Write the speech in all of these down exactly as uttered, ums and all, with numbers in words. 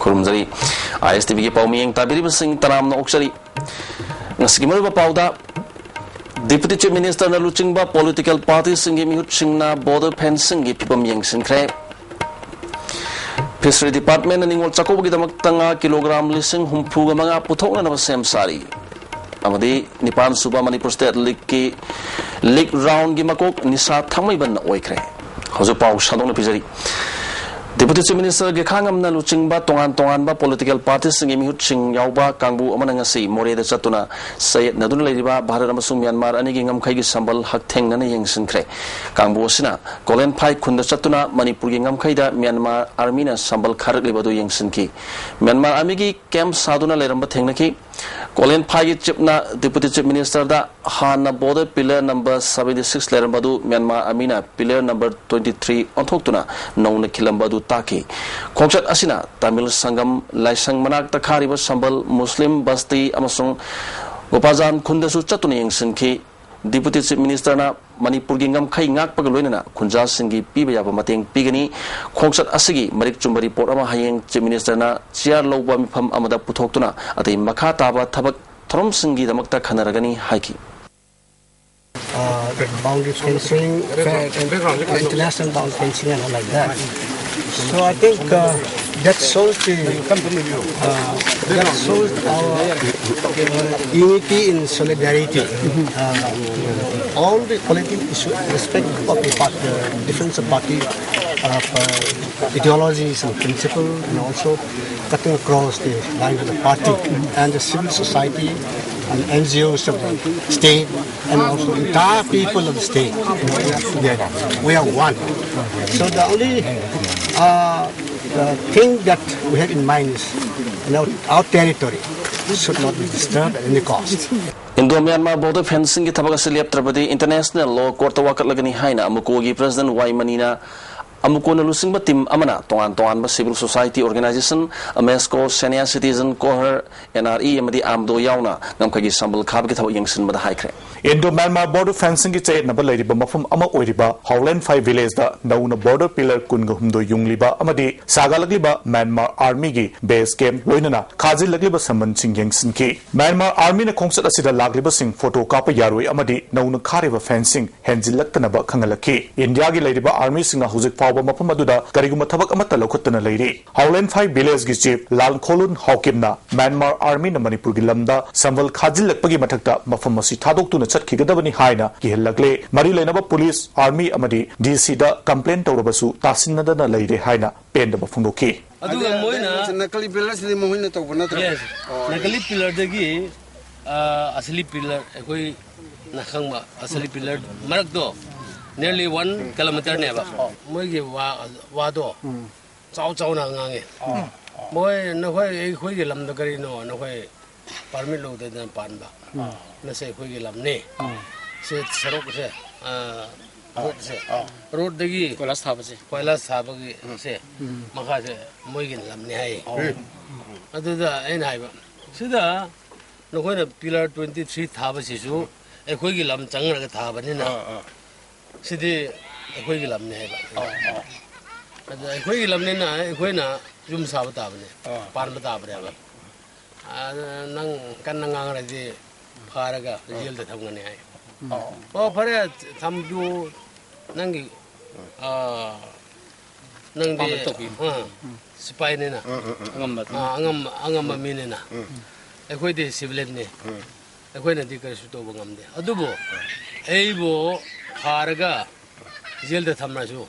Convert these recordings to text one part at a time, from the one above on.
ꯈꯨꯔꯨꯝꯖꯔꯤ꯫ ꯑꯥꯏ ꯑꯦꯁ T ꯚꯤꯒꯤ ꯄꯥꯎꯃꯤꯌꯦꯡ ꯇꯥꯕꯤꯔꯤꯕꯁꯤꯡ ꯇꯔꯥꯝꯅ ꯑꯣꯛꯆꯔꯤ꯫ ꯉꯁꯤꯒꯤ ꯃꯔꯨꯑꯣꯏꯕ ꯄꯥꯎꯗ, Deputy Chief Ministerꯅ ꯂꯨꯆꯤꯡꯕ political partyꯁꯤꯡꯒꯤ ꯃꯤꯍꯨꯠꯁꯤꯡꯅ border fencingꯒꯤ ꯐꯤꯕꯝ ꯌꯦꯡꯁꯤꯟꯈ꯭ꯔꯦ꯫ Fishery Departmentꯅ ꯅꯤꯉꯣꯜ ꯆꯥꯛꯀꯧꯕꯒꯤꯗꯃꯛꯇ ꯉꯥ kilogram ꯂꯤꯁꯤꯡ ꯍꯨꯝꯐꯨꯒ ꯃꯉꯥ ꯄꯨꯊꯣꯛꯅꯅꯕ ꯁꯦꯝ ꯁꯥꯔꯤ꯫ ꯑꯃꯗꯤ ꯅꯤꯄꯥꯟ ꯁꯨꯕ Manipur State Leagueꯀꯤ league roundꯒꯤ ꯃꯀꯣꯛ ꯅꯤꯁꯥ ꯊꯥꯡꯃꯩꯕꯟꯅ ꯑꯣꯏꯈ꯭ꯔꯦ꯫ ꯍꯧꯖꯤꯛ ꯄꯥꯎ ꯁꯟꯗꯣꯛꯅ ꯄꯤꯖꯔꯤ꯫ Deputy Chief Minister ꯒꯦꯈꯥ ꯉꯝꯅ ꯂꯨꯆꯤꯡꯕ ꯇꯣꯉꯥꯟ ꯇꯣꯉꯥꯟꯕ political partyꯁꯤꯡꯒꯤ ꯃꯤꯍꯨꯠꯁꯤꯡ ꯌꯥꯎꯕ ꯀꯥꯡꯕꯨ ꯑꯃꯅ ꯉꯁꯤ ꯃꯣꯔꯦꯗ ꯆꯠꯇꯨꯅ ꯆꯌꯦꯠꯅꯗꯨꯅ ꯂꯩꯔꯤꯕ ꯚꯥꯔꯠ ꯑꯃꯁꯨꯡ ꯃ꯭ꯌꯥꯟꯃꯥꯔ ꯑꯅꯤꯒꯤ ꯉꯝꯈꯩꯒꯤ ꯁꯝꯕꯜ ꯍꯛꯊꯦꯡꯅꯅ ꯌꯦꯡꯁꯤꯟꯈ꯭ꯔꯦ꯫ ꯀꯥꯡꯕꯨ ꯑꯁꯤꯅ ꯀꯣꯂꯦꯟꯐꯥꯏ ꯈꯨꯟꯗ ꯆꯠꯇꯨꯅ ꯃꯅꯤꯄꯨꯔꯒꯤ ꯉꯝꯈꯩꯗ ꯃ꯭ꯌꯥꯟꯃꯥꯔ armyꯅ ꯁꯝꯕꯜ ꯈꯥꯔꯛꯂꯤꯕ ꯑꯗꯨ ꯌꯦꯡꯁꯤꯟꯈꯤ꯫ ꯃ꯭ꯌꯥꯟꯃꯥꯔ armyꯒꯤ camp ꯁꯥꯗꯨꯅ ꯂꯩꯔꯝꯕ ꯊꯦꯡꯅꯈꯤ꯫ ꯀꯣꯂꯦꯟꯐꯥꯏꯒꯤ chiefꯅ Deputy Chief Ministerꯗ ꯍꯥꯟꯅ border pillar number seventy six ꯂꯩꯔꯝꯕ ꯑꯗꯨ ꯃ꯭ꯌꯥꯟꯃꯥꯔ armyꯅ pillar number twenty three ꯑꯣꯟꯊꯣꯛꯇꯨꯅ ꯅꯧꯅ ꯈꯤꯜꯂꯝꯕ ꯑꯗꯨ ꯇꯥꯛꯈꯤ꯫ ꯈꯣꯡꯆꯠ ꯑꯁꯤꯅ ꯇꯥꯃꯤꯜ ꯁꯪꯒꯝ ꯂꯥꯏꯁꯪ ꯃꯅꯥꯛꯇ ꯈꯥꯔꯤꯕ ꯁꯝꯕꯜ, ꯃꯨꯁꯂꯤꯝ ꯕꯁꯇꯤ ꯑꯃꯁꯨꯡ ꯒꯣꯄꯥꯖꯥꯟ ꯈꯨꯟꯗꯁꯨ ꯆꯠꯇꯨꯅ ꯌꯦꯡꯁꯤꯟꯈꯤ꯫ Deputy Chief Ministerꯅ ꯃꯅꯤꯄꯨꯔꯒꯤ ꯉꯝꯈꯩ ꯉꯥꯛꯄꯒ ꯂꯣꯏꯅꯅ ꯈꯨꯟꯖꯥꯁꯤꯡꯒꯤ ꯄꯤꯕ ꯌꯥꯕ ꯃꯇꯦꯡ ꯄꯤꯒꯅꯤ꯫ ꯈꯣꯡꯆꯠ ꯑꯁꯤꯒꯤ ꯃꯔꯤꯛ ꯆꯨꯝꯕ report ꯑꯃ ꯍꯌꯦꯡ Chief Ministerꯅ chair ꯂꯧꯕ ꯃꯤꯐꯝ ꯑꯃꯗ ꯄꯨꯊꯣꯛꯇꯨꯅ ꯑꯇꯩ ꯃꯈꯥ ꯇꯥꯕ ꯊꯕꯛ ꯊꯧꯔꯝꯁꯤꯡꯒꯤꯗꯃꯛꯇ ꯈꯟꯅꯔꯒꯅꯤ ꯍꯥꯏꯈꯤ꯫ uh, the boundary fencing, fe- international boundary fencing and all like that. So I think uh, that shows the uh, that shows our uh, unity in solidarity. Uh, all the political issue, respect of the party, uh, difference of party, uh, ideologies and principle, and also cutting across the lines of the party and the civil society and N G Os of the state and also entire people of the state. We are together. We are one. So the only uh, uh, thing that we have in mind is you know, our territory should not be disturbed at any cost. Indo Myanmar border fencingꯒꯤ ꯊꯕꯛ ꯑꯁꯤ ꯂꯦꯞꯇ꯭ꯔꯕꯗꯤ international law courtꯇ ꯋꯥꯀꯠꯂꯒꯅꯤ ꯍꯥꯏꯅ ꯃꯀꯣꯒꯤ President ꯋꯥꯏ ꯃꯅꯤꯅ ꯑꯃꯨꯛ ꯀꯣꯟꯅ ꯂꯨꯆꯤꯡꯕ team ꯑꯃꯅ ꯇꯣꯉꯥꯟ ꯇꯣꯉꯥꯟꯕ civil society organization, AMESCO, Senior Citizen, COHER, N R E ꯑꯃꯗꯤ AMDO ꯌꯥꯎꯅ ꯉꯝꯈꯩꯒꯤ ꯁꯝꯕꯜ ꯈꯥꯕꯒꯤ ꯊꯕꯛ ꯌꯦꯡꯁꯤꯟꯕꯗ ꯍꯥꯏꯈ꯭ꯔꯦ꯫ Indo Myanmar border fencingꯒꯤ ꯆꯌꯦꯠꯅꯕ ꯂꯩꯔꯤꯕ ꯃꯐꯝ ꯑꯃ ꯑꯣꯏꯔꯤꯕ ꯍꯥꯎꯂꯦꯟꯐꯥꯏ villageꯗ ꯅꯧꯅ border pillar ꯀꯨꯟꯒ ꯍꯨꯝꯗꯣꯏ ꯌꯨꯡꯂꯤꯕ ꯑꯃꯗꯤ ꯁꯥꯒꯠꯂꯛꯂꯤꯕ Myanmar Armyꯒꯤ base camp ꯂꯣꯏꯅꯅ ꯈꯥꯖꯤꯜꯂꯛꯂꯤꯕ ꯁꯝꯕꯜꯁꯤꯡ ꯌꯦꯡꯁꯤꯟꯈꯤ꯫ Myanmar Armyꯅ ꯈꯣꯡꯆꯠ ꯑꯁꯤꯗ ꯂꯥꯛꯂꯤꯕꯁꯤꯡ photo ꯀꯥꯞꯄ ꯌꯥꯔꯣꯏ ꯑꯃꯗꯤ ꯅꯧꯅ ꯈꯥꯔꯤꯕ fencing ꯍꯦꯟꯖꯤꯜꯂꯛꯇꯅꯕ ꯈꯪꯍꯜꯂꯛꯈꯤ꯫ ꯏꯟꯗꯤꯌꯥꯒꯤ ꯂꯩꯔꯤꯕ armyꯁꯤꯡꯅ ꯍꯧꯖꯤꯛ ꯐꯥꯎꯕ ꯃꯐꯝ ꯑꯗꯨꯗ ꯀꯔꯤꯒꯨꯝꯕ ꯊꯕꯛ ꯑꯃꯠꯇ ꯂꯧꯈꯠꯇꯅ ꯂꯩꯔꯤ꯫ ꯍꯥꯎꯂꯦꯟꯐꯥꯏ villageꯀꯤ chief ꯂꯥꯜꯈꯣꯂꯨꯟ ꯍꯥꯎꯀꯤꯞꯅ Myanmar Armyꯅ ꯃꯅꯤꯄꯨꯔꯒꯤ ꯂꯝꯗ ꯁꯝꯕꯜ ꯈꯥꯖꯤꯜꯂꯛꯄꯒꯤ ꯃꯊꯛꯇ ꯃꯐꯝ ꯑꯁꯤ ꯊꯥꯗꯣꯛꯇꯨꯅ ꯆꯠꯈꯤꯒꯗꯕꯅꯤ ꯍꯥꯏꯅ ꯀꯤꯍꯜꯂꯛꯂꯦ꯫ ꯃꯔꯤ ꯂꯩꯅꯕ police, army ꯑꯃꯗꯤ D Cꯗ complain ꯇꯧꯔꯕꯁꯨ ꯇꯥꯁꯤꯟꯅꯗꯅ ꯂꯩꯔꯦ ꯍꯥꯏꯅ ꯄꯦꯟꯗꯕ ꯐꯣꯡꯗꯣꯛꯈꯤ꯫ ꯑꯗꯨꯒ ꯑꯗ ꯃꯣꯏꯅ ꯅꯀꯂꯤ pillarꯁꯤꯗꯤ ꯃꯈꯣꯏꯅ ꯇꯧꯕ ꯅꯠꯇ꯭ꯔꯣ? Yes. ꯑꯣ꯫ ꯅꯀꯂꯤ pillarꯗꯒꯤ, ꯑ, ꯑꯁꯂꯤ pillar, ꯑꯩꯈꯣꯏꯅ ꯈꯪꯕ ꯑꯁꯂꯤ pillar ꯃꯔꯛꯇꯣ nearly one kilometerꯅꯦꯕ꯫ ꯃꯣꯏꯒꯤ ꯋꯥ, ꯋꯥꯗꯣ ꯎꯝ꯫ ꯆꯥꯎ ꯆꯥꯎꯅ ꯉꯥꯡꯉꯦ꯫ ꯑꯣ꯫ ꯃꯣꯏ, "ꯅꯈꯣꯏ ꯑꯩꯈꯣꯏꯒꯤ ꯂꯝꯗ ꯀꯔꯤꯅꯣ ꯅꯈꯣꯏ permit ꯂꯧꯗꯅ ꯄꯥꯟꯕ? ꯎꯝ꯫ ꯃꯁꯤ ꯑꯩꯈꯣꯏꯒꯤ ꯂꯝꯅꯤ꯫ ꯎꯝ꯫ ꯁꯤ ꯁꯔꯨꯛꯁꯦ, ꯑ, roadꯁꯦ, ꯑꯣ꯫ Roadꯇꯒꯤ ꯀꯣꯏꯂꯥꯁ ꯊꯥꯕꯁꯦ꯫ ꯀꯣꯏꯂꯥꯁ ꯊꯥꯕꯒꯤ ꯎꯝ꯫ ꯁꯦ, ꯎꯝ꯫ ꯃꯈꯥꯁꯦ ꯃꯣꯏꯒꯤ ꯂꯝꯅꯤ" ꯍꯥꯏꯌꯦ꯫ ꯑꯣ꯫ ꯑꯗꯨꯗ ꯑꯩꯅ ꯍꯥꯏꯕ, "ꯁꯤꯗ ꯅꯈꯣꯏꯅ pillar twenty three ꯊꯥꯕꯁꯤꯁꯨ ꯑꯩꯈꯣꯏꯒꯤ ꯂꯝ ꯆꯪꯉꯒ ꯊꯥꯕꯅꯤꯅ ꯑꯥ, ꯑꯥ꯫ ꯁꯤꯗꯤ ꯑꯩꯈꯣꯏꯒꯤ ꯂꯝꯅꯤ" ꯍꯥꯏꯕ꯫ ꯑꯥ, ꯑꯥ꯫ "ꯑꯗ ꯑꯩꯈꯣꯏꯒꯤ ꯂꯝꯅꯤꯅ ꯑꯩꯈꯣꯏꯅ ꯌꯨꯝ ꯁꯥꯕ ꯇꯥꯕꯅꯤ, ꯑꯥ꯫ ꯄꯥꯟꯕ ꯇꯥꯕꯅꯦꯕ꯫ ꯑꯗ ꯅꯪ ꯀꯟꯅ ꯉꯥꯡꯔꯗꯤ ꯐꯥꯔꯒ ꯑꯥ꯫ Jailꯗ ꯊꯝꯒꯅꯤ" ꯍꯥꯏ꯫ ꯑꯥ꯫ "ꯑꯣ, ꯐꯔꯦ, ꯊꯝꯕꯤꯌꯨ, ꯅꯪꯒꯤ, ꯑꯥ, ꯅꯪꯗꯤ, ꯑꯄꯥꯝꯕ ꯇꯧꯕꯤꯌꯨ꯫ ꯑꯥ, ꯎꯝ꯫ ꯁꯤꯄꯥꯏꯅꯤꯅ, ꯎꯝ, ꯎꯝ, ꯎꯝ꯫ ꯑꯉꯝꯕ ꯑꯥ, ꯑꯉꯝꯕ, ꯑꯉꯝꯕ ꯎꯝ꯫ ꯃꯤꯅꯤꯅ꯫ ꯎꯝ꯫ ꯑꯩꯈꯣꯏꯗꯤ civilianꯅꯤ꯫ ꯎꯝ꯫ ꯑꯩꯈꯣꯏꯅꯗꯤ ꯀꯔꯤꯁꯨ ꯇꯧꯕ ꯉꯝꯗꯦ꯫ ꯑꯗꯨꯕꯨ ꯑꯩꯕꯨ ꯐꯥꯔꯒ jailꯗ ꯊꯝꯂꯁꯨ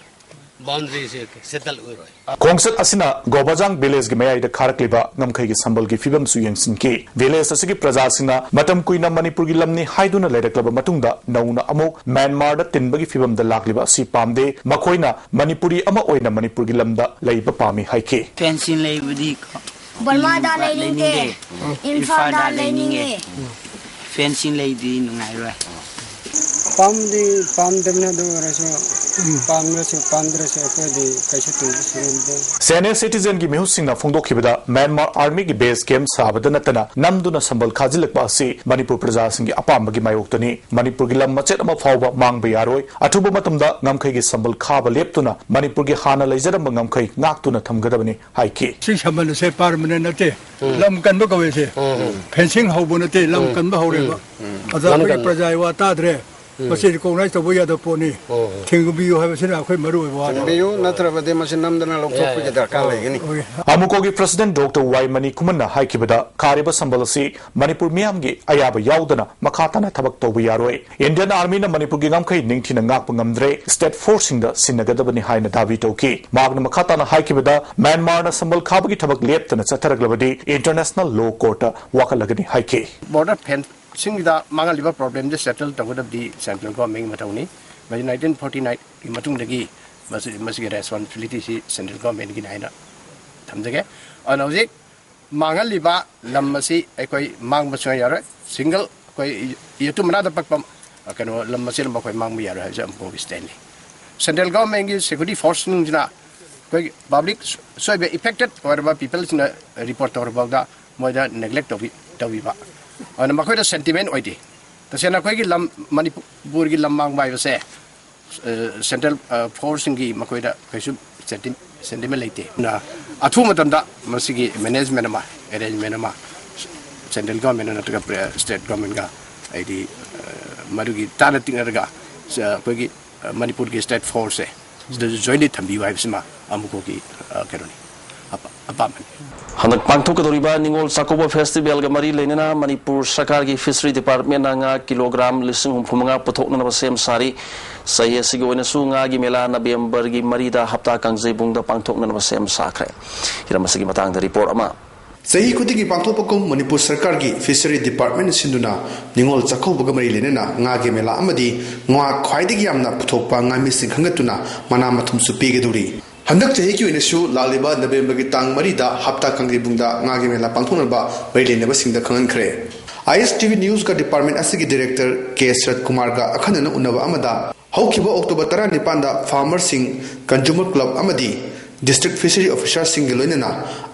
boundaryꯁꯦ settle ꯑꯣꯏꯔꯣꯏ꯫" ꯈꯣꯡꯆꯠ ꯑꯁꯤꯅ ꯒꯣꯕꯥꯖꯥꯡ villageꯀꯤ ꯃꯌꯥꯏꯗ ꯈꯥꯔꯛꯂꯤꯕ ꯉꯝꯈꯩꯒꯤ ꯁꯝꯕꯜꯒꯤ ꯐꯤꯕꯝꯁꯨ ꯌꯦꯡꯁꯤꯟꯈꯤ꯫ Village ꯑꯁꯤꯒꯤ ꯄ꯭ꯔꯖꯥꯁꯤꯡꯅ ꯃꯇꯝ ꯀꯨꯏꯅ ꯃꯅꯤꯄꯨꯔꯒꯤ ꯂꯝꯅꯤ ꯍꯥꯏꯗꯨꯅ ꯂꯩꯔꯛꯂꯕ ꯃꯇꯨꯡꯗ ꯅꯧꯅ ꯑꯃꯨꯛ ꯃ꯭ꯌꯥꯟꯃꯥꯔꯗ ꯇꯤꯟꯕꯒꯤ ꯐꯤꯕꯝꯗ ꯂꯥꯛꯂꯤꯕ ꯑꯁꯤ ꯄꯥꯝꯗꯦ꯫ ꯃꯈꯣꯏꯅ ꯃꯅꯤꯄꯨꯔꯤ ꯑꯃ ꯑꯣꯏꯅ ꯃꯅꯤꯄꯨꯔꯒꯤ ꯂꯝꯗ ꯂꯩꯕ ꯄꯥꯝꯃꯤ ꯍꯥꯏꯈꯤ꯫ Fencing ꯂꯩꯕꯗꯤ ꯕꯔꯃꯥꯗ ꯂꯩꯅꯤꯡꯗꯦ꯫ ꯂꯩꯅꯤꯡꯗꯦ꯫ ꯏꯝꯐꯥꯜꯗ ꯂꯩꯅꯤꯡꯉꯦ꯫ Fencing ꯂꯩꯗꯤ ꯅꯨꯡꯉꯥꯏꯔꯣꯏ꯫ ꯄꯥꯝꯗꯤ ꯄꯥꯝꯗꯕꯅꯤ, ꯑꯗꯨ ꯑꯣꯏꯔꯁꯨ ꯄꯥꯝꯂꯁꯨ ꯄꯥꯝꯗ꯭ꯔꯁꯨ ꯑꯩꯈꯣꯏꯗꯤ ꯀꯩꯁꯨ ꯇꯧꯕꯁꯨ ꯉꯝꯗꯦ꯫ ꯁꯦꯅꯤꯌꯔ ꯁꯤꯇꯤꯖꯦꯟꯒꯤ ꯃꯤꯍꯨꯠꯁꯤꯡꯅ ꯐꯣꯡꯗꯣꯛꯈꯤꯕꯗ, ꯃ꯭ꯌꯥꯟꯃꯥꯔ ꯑꯥꯔꯃꯤꯒꯤ ꯕꯦꯁ ꯀꯦꯝꯞ ꯁꯥꯕꯗ ꯅꯠꯇꯅ ꯅꯝꯗꯨꯅ ꯁꯝꯕꯜ ꯈꯥꯖꯤꯜꯂꯛꯄ ꯑꯁꯤ ꯃꯅꯤꯄꯨꯔ ꯄ꯭ꯔꯖꯥꯁꯤꯡꯒꯤ ꯑꯄꯥꯝꯕꯒꯤ ꯃꯥꯌꯣꯛꯇꯅꯤ꯫ ꯃꯅꯤꯄꯨꯔꯒꯤ ꯂꯝ ꯃꯆꯦꯠ ꯑꯃ ꯐꯥꯎꯕ ꯃꯥꯡꯕ ꯌꯥꯔꯣꯏ꯫ ꯑꯊꯨꯕ ꯃꯇꯝꯗ ꯉꯝꯈꯩꯒꯤ ꯁꯝꯕꯜ ꯈꯥꯕ ꯂꯦꯞꯇꯨꯅ ꯃꯅꯤꯄꯨꯔꯒꯤ ꯍꯥꯟꯅ ꯂꯩꯖꯔꯝꯕ ꯉꯝꯈꯩ ꯉꯥꯛꯇꯨꯅ ꯊꯝꯒꯗꯕꯅꯤ ꯍꯥꯏꯈꯤ꯫ ꯁꯤ ꯁꯝꯕꯜ ꯑꯁꯦ ꯄꯥꯔꯃꯅꯦꯟ ꯅꯠꯇꯦ, ꯂꯝ ꯀꯟꯕ ꯀꯧꯋꯦ ꯁꯦ꯫ ꯐꯦꯟꯁꯤꯡ ꯍꯧꯕ ꯅꯠꯇꯦ, ꯂꯝ ꯀꯟꯕ ꯍꯧꯔꯦꯕ꯫ ꯑꯗ ꯑꯩꯈꯣꯏꯒꯤ ꯄ꯭ꯔꯖꯥꯒꯤ ꯋꯥ ꯇꯥꯗ꯭ꯔꯦ꯫ ꯃꯁꯤ ꯔꯤꯀꯣꯛꯅꯥꯏꯖ ꯇꯧꯕ ꯌꯥꯗꯕ ꯄꯣꯠꯅꯤ꯫ ꯊꯤꯡꯕꯤꯌꯨ ꯍꯥꯏꯕꯁꯤꯅ ꯑꯩꯈꯣꯏ ꯃꯔꯨ ꯑꯣꯏꯕ ꯋꯥꯅꯤ꯫ ꯊꯤꯡꯕꯤꯌꯨ, ꯅꯠꯇ꯭ꯔꯕꯗꯤ ꯃꯁꯤ ꯅꯝꯗꯅ ꯂꯧꯊꯣꯛꯄꯒꯤ ꯗꯔꯀꯥꯔ ꯂꯩꯒꯅꯤ꯫ ꯑꯃꯨꯀꯣꯒꯤ ꯄ꯭ꯔꯁꯤꯗꯦꯟꯠ ꯗꯣꯛꯇꯔ ꯋꯥꯏ ꯃꯅꯤ ꯀꯨꯃꯟꯅ ꯍꯥꯏꯈꯤꯕꯗ, ꯈꯥꯔꯤꯕ ꯁꯝꯕꯜ ꯑꯁꯤ ꯃꯅꯤꯄꯨꯔ ꯃꯤꯌꯥꯝꯒꯤ ꯑꯌꯥꯕ ꯌꯥꯎꯗꯅ ꯃꯈꯥ ꯇꯥꯅ ꯊꯕꯛ ꯇꯧꯕ ꯌꯥꯔꯣꯏ꯫ ꯏꯟꯗꯤꯌꯟ ꯑꯥꯔꯃꯤꯅ ꯃꯅꯤꯄꯨꯔꯒꯤ ꯉꯝꯈꯩ ꯅꯤꯡꯊꯤꯅ ꯉꯥꯛꯄ ꯉꯝꯗ꯭ꯔꯦ, ꯁ꯭ꯇꯦꯠ ꯐꯣꯔꯁꯁꯤꯡꯗ ꯁꯤꯟꯅꯒꯗꯕꯅꯤ ꯍꯥꯏꯅ ꯗꯥꯕꯤ ꯇꯧꯈꯤ꯫ ꯃꯍꯥꯛꯅ ꯃꯈꯥ ꯇꯥꯅ ꯍꯥꯏꯈꯤꯕꯗ, ꯃ꯭ꯌꯥꯟꯃꯥꯔꯅ ꯁꯝꯕꯜ ꯈꯥꯕꯒꯤ ꯊꯕꯛ ꯂꯦꯞꯇꯅ ꯆꯠꯊꯔꯛꯂꯕꯗꯤ ꯏꯟꯇꯔꯅꯦꯁꯅꯦꯜ ꯂꯣ ꯀꯣꯔꯠꯇ ꯋꯥꯀꯠꯂꯒꯅꯤ ꯍꯥꯏꯈꯤ꯫ ꯕꯣꯔꯗꯔ ꯐꯦꯟꯁꯤꯡꯗ ꯃꯥꯡꯍꯜꯂꯤꯕ ꯄ꯭ꯔꯣꯕ꯭ꯂꯦꯝꯁꯦ ꯁꯦꯇꯜ ꯇꯧꯒꯗꯕꯗꯤ ꯁꯦꯟꯇ꯭ꯔꯦꯜ ꯒꯣꯔꯃꯦꯟꯒꯤ ꯃꯊꯧꯅꯤ꯫ ꯃꯁꯤ ꯅꯥꯏꯟꯇꯤꯟ ꯐꯣꯔꯇꯤ ꯅꯥꯏꯟꯒꯤ ꯃꯇꯨꯡꯗꯒꯤ ꯃꯁꯤ, ꯃꯁꯤꯒꯤ ꯔꯦꯁꯄꯣꯟꯁꯤꯕꯤꯂꯤꯇꯤꯁꯤ ꯁꯦꯟꯇ꯭ꯔꯦꯜ ꯒꯣꯔꯃꯦꯟꯒꯤꯅꯤ ꯍꯥꯏꯅ ꯊꯝꯖꯒꯦ꯫ ꯑꯗꯨꯅ ꯍꯧꯖꯤꯛ ꯃꯥꯡꯍꯜꯂꯤꯕ ꯂꯝ ꯑꯁꯤ ꯑꯩꯈꯣꯏ ꯃꯥꯡꯕ ꯁꯨꯡꯌꯥ ꯌꯥꯔꯣꯏ꯫ ꯁꯤꯡꯒꯜ ꯑꯩꯈꯣꯏ ꯌꯦꯇꯨꯝ ꯃꯅꯥꯗ ꯄꯛꯄ, ꯑ, ꯀꯩꯅꯣ, ꯂꯝ ꯑꯁꯤꯅ ꯃꯈꯣꯏ ꯃꯥꯡꯕ ꯌꯥꯔꯣꯏ ꯍꯥꯏꯕꯁꯤ ꯑꯃꯨꯛ ꯁ꯭ꯇꯦꯠꯅꯤ꯫ ꯁꯦꯟꯇ꯭ꯔꯦꯜ ꯒꯣꯔꯃꯦꯟꯒꯤ ꯁꯦꯀ꯭ꯌꯨꯔꯤꯇꯤ ꯐꯣꯔꯁꯁꯤꯡꯁꯤꯅ ꯑꯩꯈꯣꯏꯒꯤ ꯄꯕ꯭ꯂꯤꯛ ꯁꯣꯏꯕ, ꯏꯐꯦꯛꯇꯦꯠ ꯑꯣꯏꯔꯕ ꯄꯤꯄꯜꯁꯤꯡꯅ ꯔꯤꯄꯣꯔꯠ ꯇꯧꯔꯕꯗ ꯃꯣꯏꯗ ꯅꯦꯒ꯭ꯂꯦꯛ ꯇꯧꯕꯤ-, ꯇꯧꯕꯤꯕ꯫ ꯑꯗꯨꯅ ꯃꯈꯣꯏꯗ ꯁꯦꯟꯇꯤꯃꯦꯟ ꯑꯣꯏꯗꯦ꯫ ꯇꯁꯦꯡꯅ ꯑꯩꯈꯣꯏꯒꯤ ꯂꯝ, ꯃꯅꯤꯄꯨꯔꯒꯤ ꯂꯝ ꯃꯥꯡꯕ ꯍꯥꯏꯕꯁꯦ, ꯑ, ꯁꯦꯟꯇ꯭ꯔꯦꯜ, ꯑ, ꯐꯣꯔꯁꯁꯤꯡꯒꯤ ꯃꯈꯣꯏꯗ ꯀꯩꯁꯨ ꯁꯦꯟꯇꯤ-, ꯁꯦꯟꯇꯤꯃꯦꯟ ꯂꯩꯇꯦ꯫ ꯑꯗꯨꯅ ꯑꯊꯨꯕ ꯃꯇꯝꯗ ꯃꯁꯤꯒꯤ ꯃꯦꯅꯦꯖꯃꯦꯟ ꯑꯃ, ꯑꯦꯔꯦꯟꯖꯃꯦꯟ ꯑꯃ ꯁꯦꯟꯇ꯭ꯔꯦꯜ ꯒꯣꯔꯃꯦꯟ ꯅꯠꯇ꯭ꯔꯒ ꯄ꯭ꯔꯦ-, ꯁ꯭ꯇꯦꯠ ꯒꯣꯔꯃꯦꯟꯒ ꯍꯥꯏꯗꯤ, ꯑ, ꯃꯗꯨꯒꯤ ꯇꯥꯟꯅ ꯇꯤꯛꯅꯔꯒ, ꯑ, ꯑꯩꯈꯣꯏꯒꯤ, ꯑ, ꯃꯅꯤꯄꯨꯔꯒꯤ ꯁ꯭ꯇꯦꯠ ꯐꯣꯔꯁꯁꯦ ꯁꯤꯗꯁꯨ ꯖꯣꯏꯟꯂꯤ ꯊꯝꯕꯤꯌꯨ ꯍꯥꯏꯕꯁꯤꯃ ꯑꯃꯨꯛꯀꯒꯤ, ꯑ, ꯀꯩꯅꯣꯅꯤ, ꯑꯄꯥ-, ꯑꯄꯥꯝꯕꯅꯤ꯫ ꯍꯟꯗꯛ ꯄꯥꯡꯊꯣꯛꯀꯗꯧꯔꯤꯕ ꯅꯤꯉꯣꯜ ꯆꯥꯛꯀꯧꯕ ꯐꯦꯁꯇꯤꯚꯦꯜꯒ ꯃꯔꯤ ꯂꯩꯅꯅ ꯃꯅꯤꯄꯨꯔ ꯁꯔꯀꯥꯔꯒꯤ ꯐꯤꯁꯔꯤ ꯗꯤꯄꯥꯔꯠꯃꯦꯟꯅ ꯉꯥ ꯀꯤꯂꯣꯒ꯭ꯔꯥꯝ ꯂꯤꯁꯤꯡ ꯍꯨꯝꯐꯨ ꯃꯉꯥ ꯄꯨꯊꯣꯛꯅꯅꯕ ꯁꯦꯝ ꯁꯥꯔꯤ꯫ ꯆꯍꯤ ꯑꯁꯤꯒꯤ ꯑꯣꯏꯅꯁꯨ ꯉꯥꯒꯤ ꯃꯦꯂꯥ ꯅꯕꯦꯝꯕꯔꯒꯤ ꯃꯔꯤꯗ ꯍꯞꯇꯥ ꯀꯥꯡꯖꯩꯕꯨꯡꯗ ꯄꯥꯡꯊꯣꯛꯅꯅꯕ ꯁꯦꯝ ꯁꯥꯈ꯭ꯔꯦ꯫ ꯍꯤꯔꯝ ꯑꯁꯤꯒꯤ ꯃꯇꯥꯡꯗ ꯔꯤꯄꯣꯔꯠ ꯑꯃ꯫ ꯆꯍꯤ ꯈꯨꯗꯤꯡꯒꯤ ꯄꯥꯡꯊꯣꯛꯄꯒꯨꯝ ꯃꯅꯤꯄꯨꯔ ꯁꯔꯀꯥꯔꯒꯤ ꯐꯤꯁꯔꯤ ꯗꯤꯄꯥꯔꯠꯃꯦꯟꯅ ꯁꯤꯟꯗꯨꯅ ꯅꯤꯉꯣꯜ ꯆꯥꯛꯀꯧꯕꯒ ꯃꯔꯤ ꯂꯩꯅꯅ ꯉꯥꯒꯤ ꯃꯦꯂꯥ ꯑꯃꯗꯤ ꯉꯥ ꯈ꯭ꯋꯥꯏꯗꯒꯤ ꯌꯥꯝꯅ ꯄꯨꯊꯣꯛꯄ ꯉꯥꯃꯤꯁꯤꯡ ꯈꯟꯒꯠꯇꯨꯅ ꯃꯅꯥ ꯃꯊꯨꯝꯁꯨ ꯄꯤꯒꯗꯧꯔꯤ꯫ ꯍꯟꯗꯛ ꯆꯍꯤꯒꯤ ꯑꯣꯏꯅꯁꯨ ꯂꯥꯛꯂꯤꯕ ꯅꯕꯦꯝꯕꯔꯒꯤ ꯇꯥꯡ ꯃꯔꯤꯗ ꯍꯞꯇꯥ ꯀꯥꯡꯖꯩꯕꯨꯡꯗ ꯉꯥꯒꯤ ꯃꯦꯂꯥ ꯄꯥꯡꯊꯣꯛꯅꯕ ꯃꯔꯤ ꯂꯩꯅꯕꯁꯤꯡꯗ ꯈꯪꯍꯟꯈ꯭ꯔꯦ꯫ ꯑꯥꯏ ꯑꯦꯁ ꯇꯤ ꯚꯤ ꯅ꯭ꯌꯨꯁꯀ ꯗꯤꯄꯥꯔꯠꯃꯦꯟꯠ ꯑꯁꯤꯒꯤ ꯗꯤꯔꯦꯛꯇꯔ ꯀꯦ ꯁꯔꯠ ꯀꯨꯃꯥꯔꯒ ꯑꯈꯟꯅꯅ ꯎꯅꯕ ꯑꯃꯗ ꯍꯧꯈꯤꯕ ꯑꯣꯛꯇꯣꯕꯔ ꯇꯔꯥꯅꯤꯄꯥꯟꯗ farmers ꯁꯤꯡ, consumer club ꯑꯃꯗꯤ district fishery officer ꯁꯤꯡꯒ ꯂꯣꯏꯅꯅ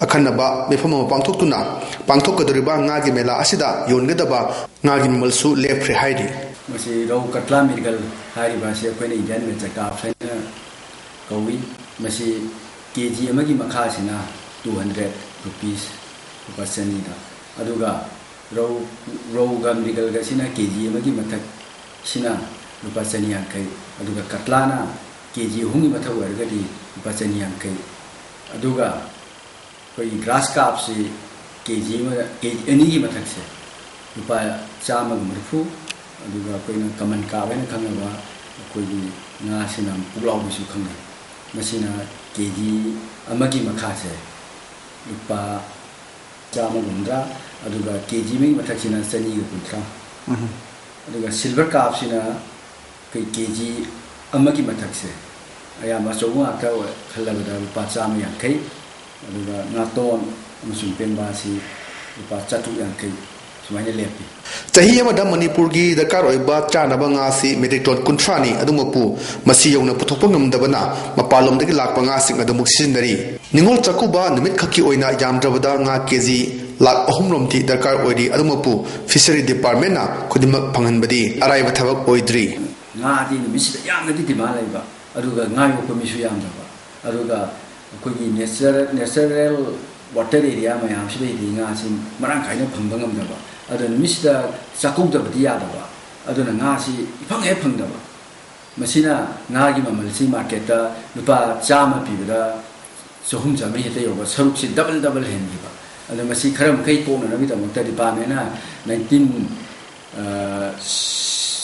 ꯑꯈꯟꯅꯕ ꯃꯤꯐꯝ ꯑꯃ ꯄꯥꯡꯊꯣꯛꯇꯨꯅ ꯄꯥꯡꯊꯣꯛꯀꯗꯧꯔꯤꯕ ꯉꯥꯒꯤ ꯃꯦꯂꯥ ꯑꯁꯤꯗ ꯌꯣꯟꯒꯗꯕ ꯉꯥꯒꯤ ꯃꯃꯜꯁꯨ ꯂꯦꯞꯈ꯭ꯔꯦ ꯍꯥꯏꯔꯤ꯫ ꯃꯁꯤ ꯔꯧ ꯀꯠꯂꯥ ꯃꯤꯔꯒꯜ ꯍꯥꯏꯔꯤꯕ ꯑꯁꯤ ꯑꯩꯈꯣꯏꯅ Indian Major Carp ꯍꯥꯏꯅ ꯀꯧꯏ꯫ ꯃꯁꯤ ꯀꯦ ꯖꯤ ꯑꯃꯒꯤ ꯃꯈꯥꯁꯤꯅ two hundred rupees, ꯂꯨꯄꯥ ꯆꯅꯤꯗ, ꯑꯗꯨꯒ ꯔꯧ, ꯔꯧꯒ ꯃꯤꯔꯒꯜꯒꯁꯤꯅ ꯀꯦ ꯖꯤ ꯑꯃꯒꯤ ꯃꯊꯛꯁꯤꯅ ꯂꯨꯄꯥ ꯆꯅꯤ ꯌꯥꯡꯈꯩ, ꯑꯗꯨꯒ ꯀꯠꯂꯥꯅ ꯀꯦ ꯖꯤ ꯑꯍꯨꯝꯒꯤ ꯃꯊꯛ ꯑꯣꯏꯔꯒꯗꯤ ꯂꯨꯄꯥ ꯆꯅꯤ ꯌꯥꯡꯈꯩ, ꯑꯗꯨꯒ ꯑꯩꯈꯣꯏꯒꯤ grass carp ꯁꯤ ꯀꯦ ꯖꯤ ꯑꯃꯗ, ꯀꯦ ꯖꯤ ꯑꯅꯤꯒꯤ ꯃꯊꯛꯁꯦ ꯂꯨꯄꯥ ꯆꯥꯝꯃꯒ ꯃꯔꯤꯐꯨ, ꯑꯗꯨꯒ ꯑꯩꯈꯣꯏꯅ common carp ꯍꯥꯏꯅ ꯈꯪꯅꯕ ꯑꯩꯈꯣꯏꯒꯤ ꯉꯥꯁꯤꯅ ꯄꯨꯛꯂꯥꯎꯕꯤꯁꯨ ꯈꯪꯅꯩ, ꯃꯁꯤꯅ ꯀꯦ ꯖꯤ ꯑꯃꯒꯤ ꯃꯈꯥꯁꯦ ꯂꯨꯄꯥ ꯆꯥꯝꯃꯒ ꯍꯨꯝꯗ꯭ꯔꯥ, ꯑꯗꯨꯒ ꯀꯦ ꯖꯤ ꯑꯃꯒꯤ ꯃꯊꯛꯁꯤꯅ ꯆꯅꯤꯒ ꯀꯨꯟꯊ꯭ꯔꯥ, ꯑꯗꯨꯒ silver carp ꯁꯤꯅ ꯑꯩꯈꯣꯏ ꯀꯦ ꯖꯤ ꯑꯃꯒꯤ ꯃꯊꯛꯁꯦ ꯑꯌꯥꯝꯕ ꯑꯆꯧꯕ ꯉꯥꯛꯇ ꯑꯣꯏ-, ꯈꯜꯂꯕꯗ ꯂꯨꯄꯥ ꯆꯥꯝꯃ ꯌꯥꯡꯈꯩ, ꯑꯗꯨꯒ ꯉꯥꯇꯣꯟ ꯑꯃꯁꯨꯡ ꯄꯦꯡꯕꯥꯁꯤ ꯂꯨꯄꯥ ꯆꯥꯇ꯭ꯔꯨꯛ ꯌꯥꯡꯈꯩ ꯁꯨꯃꯥꯏꯅ ꯂꯦꯞꯄꯤ꯫ ꯆꯍꯤ ꯑꯃꯗ ꯃꯅꯤꯄꯨꯔꯒꯤ ꯗꯔꯀꯥꯔ ꯑꯣꯏꯕ ꯆꯥꯅꯕ ꯉꯥꯁꯤ metric ton ꯀꯨꯟꯊ꯭ꯔꯥꯅꯤ꯫ ꯑꯗꯨꯃꯛꯄꯨ ꯃꯁꯤ ꯌꯧꯅ ꯄꯨꯊꯣꯛꯄ ꯉꯝꯗꯕꯅ ꯃꯄꯥꯟꯂꯣꯝꯗꯒꯤ ꯂꯥꯛꯄ ꯉꯥꯁꯤꯡ ꯑꯗꯨꯃꯛ ꯁꯤꯖꯤꯟꯅꯔꯤ꯫ ꯅꯤꯉꯣꯜ ꯆꯥꯛꯀꯧꯕ ꯅꯨꯃꯤꯠ ꯈꯛꯀꯤ ꯑꯣꯏꯅ ꯌꯥꯝꯗ꯭ꯔꯕꯗ ꯉꯥ ꯀꯦ ꯖꯤ ꯂꯥꯈ ꯑꯍꯨꯝ ꯔꯣꯝꯗꯤ ꯗꯔꯀꯥꯔ ꯑꯣꯏꯔꯤ꯫ ꯑꯗꯨꯃꯛꯄꯨ fishery department ꯅ ꯈꯨꯗꯤꯡꯃꯛ ꯐꯪꯍꯟꯕꯗꯤ ꯑꯔꯥꯏꯕ ꯊꯕꯛ ꯑꯣꯏꯗ꯭ꯔꯤ꯫ ꯉꯥꯗꯤ ꯅꯨꯃꯤꯠꯁꯤꯗ ꯌꯥꯝꯅꯗꯤ demand ꯂꯩꯕ, ꯑꯗꯨꯒ ꯉꯥ ꯌꯣꯛꯄ ꯃꯤꯁꯨ ꯌꯥꯝꯗꯕ, ꯑꯗꯨꯒ ꯑꯩꯈꯣꯏꯒꯤ natural, natural water area ꯃꯌꯥꯝꯁꯤꯗꯩꯗꯤ ꯉꯥꯁꯤ ꯃꯔꯥꯡ ꯀꯥꯏꯅ ꯐꯪꯕ ꯉꯝꯗꯕ, ꯑꯗꯨ ꯅꯨꯃꯤꯠꯁꯤꯗ ꯆꯥꯛꯀꯧꯗꯕꯗꯤ ꯌꯥꯗꯕ, ꯑꯗꯨꯅ ꯉꯥꯁꯤ ꯏꯐꯪ ꯍꯦꯛ ꯐꯪꯗꯕ꯫ ꯃꯁꯤꯅ ꯉꯥꯒꯤ ꯃꯃꯜꯁꯤ market ꯇ ꯂꯨꯄꯥ ꯆꯥꯝꯃ ꯄꯤꯕꯗ ꯆꯍꯨꯝ ꯆꯥꯝꯃꯔꯤ ꯍꯦꯛꯇ ꯌꯧꯕ, ꯁꯔꯨꯛꯁꯤ double double ꯍꯦꯟꯈꯤꯕ꯫ ꯑꯗꯣ ꯃꯁꯤ ꯈꯔ ꯃꯈꯩ ꯀꯣꯛꯅꯅꯕꯒꯤꯗꯃꯛꯇ department ꯅ nineteen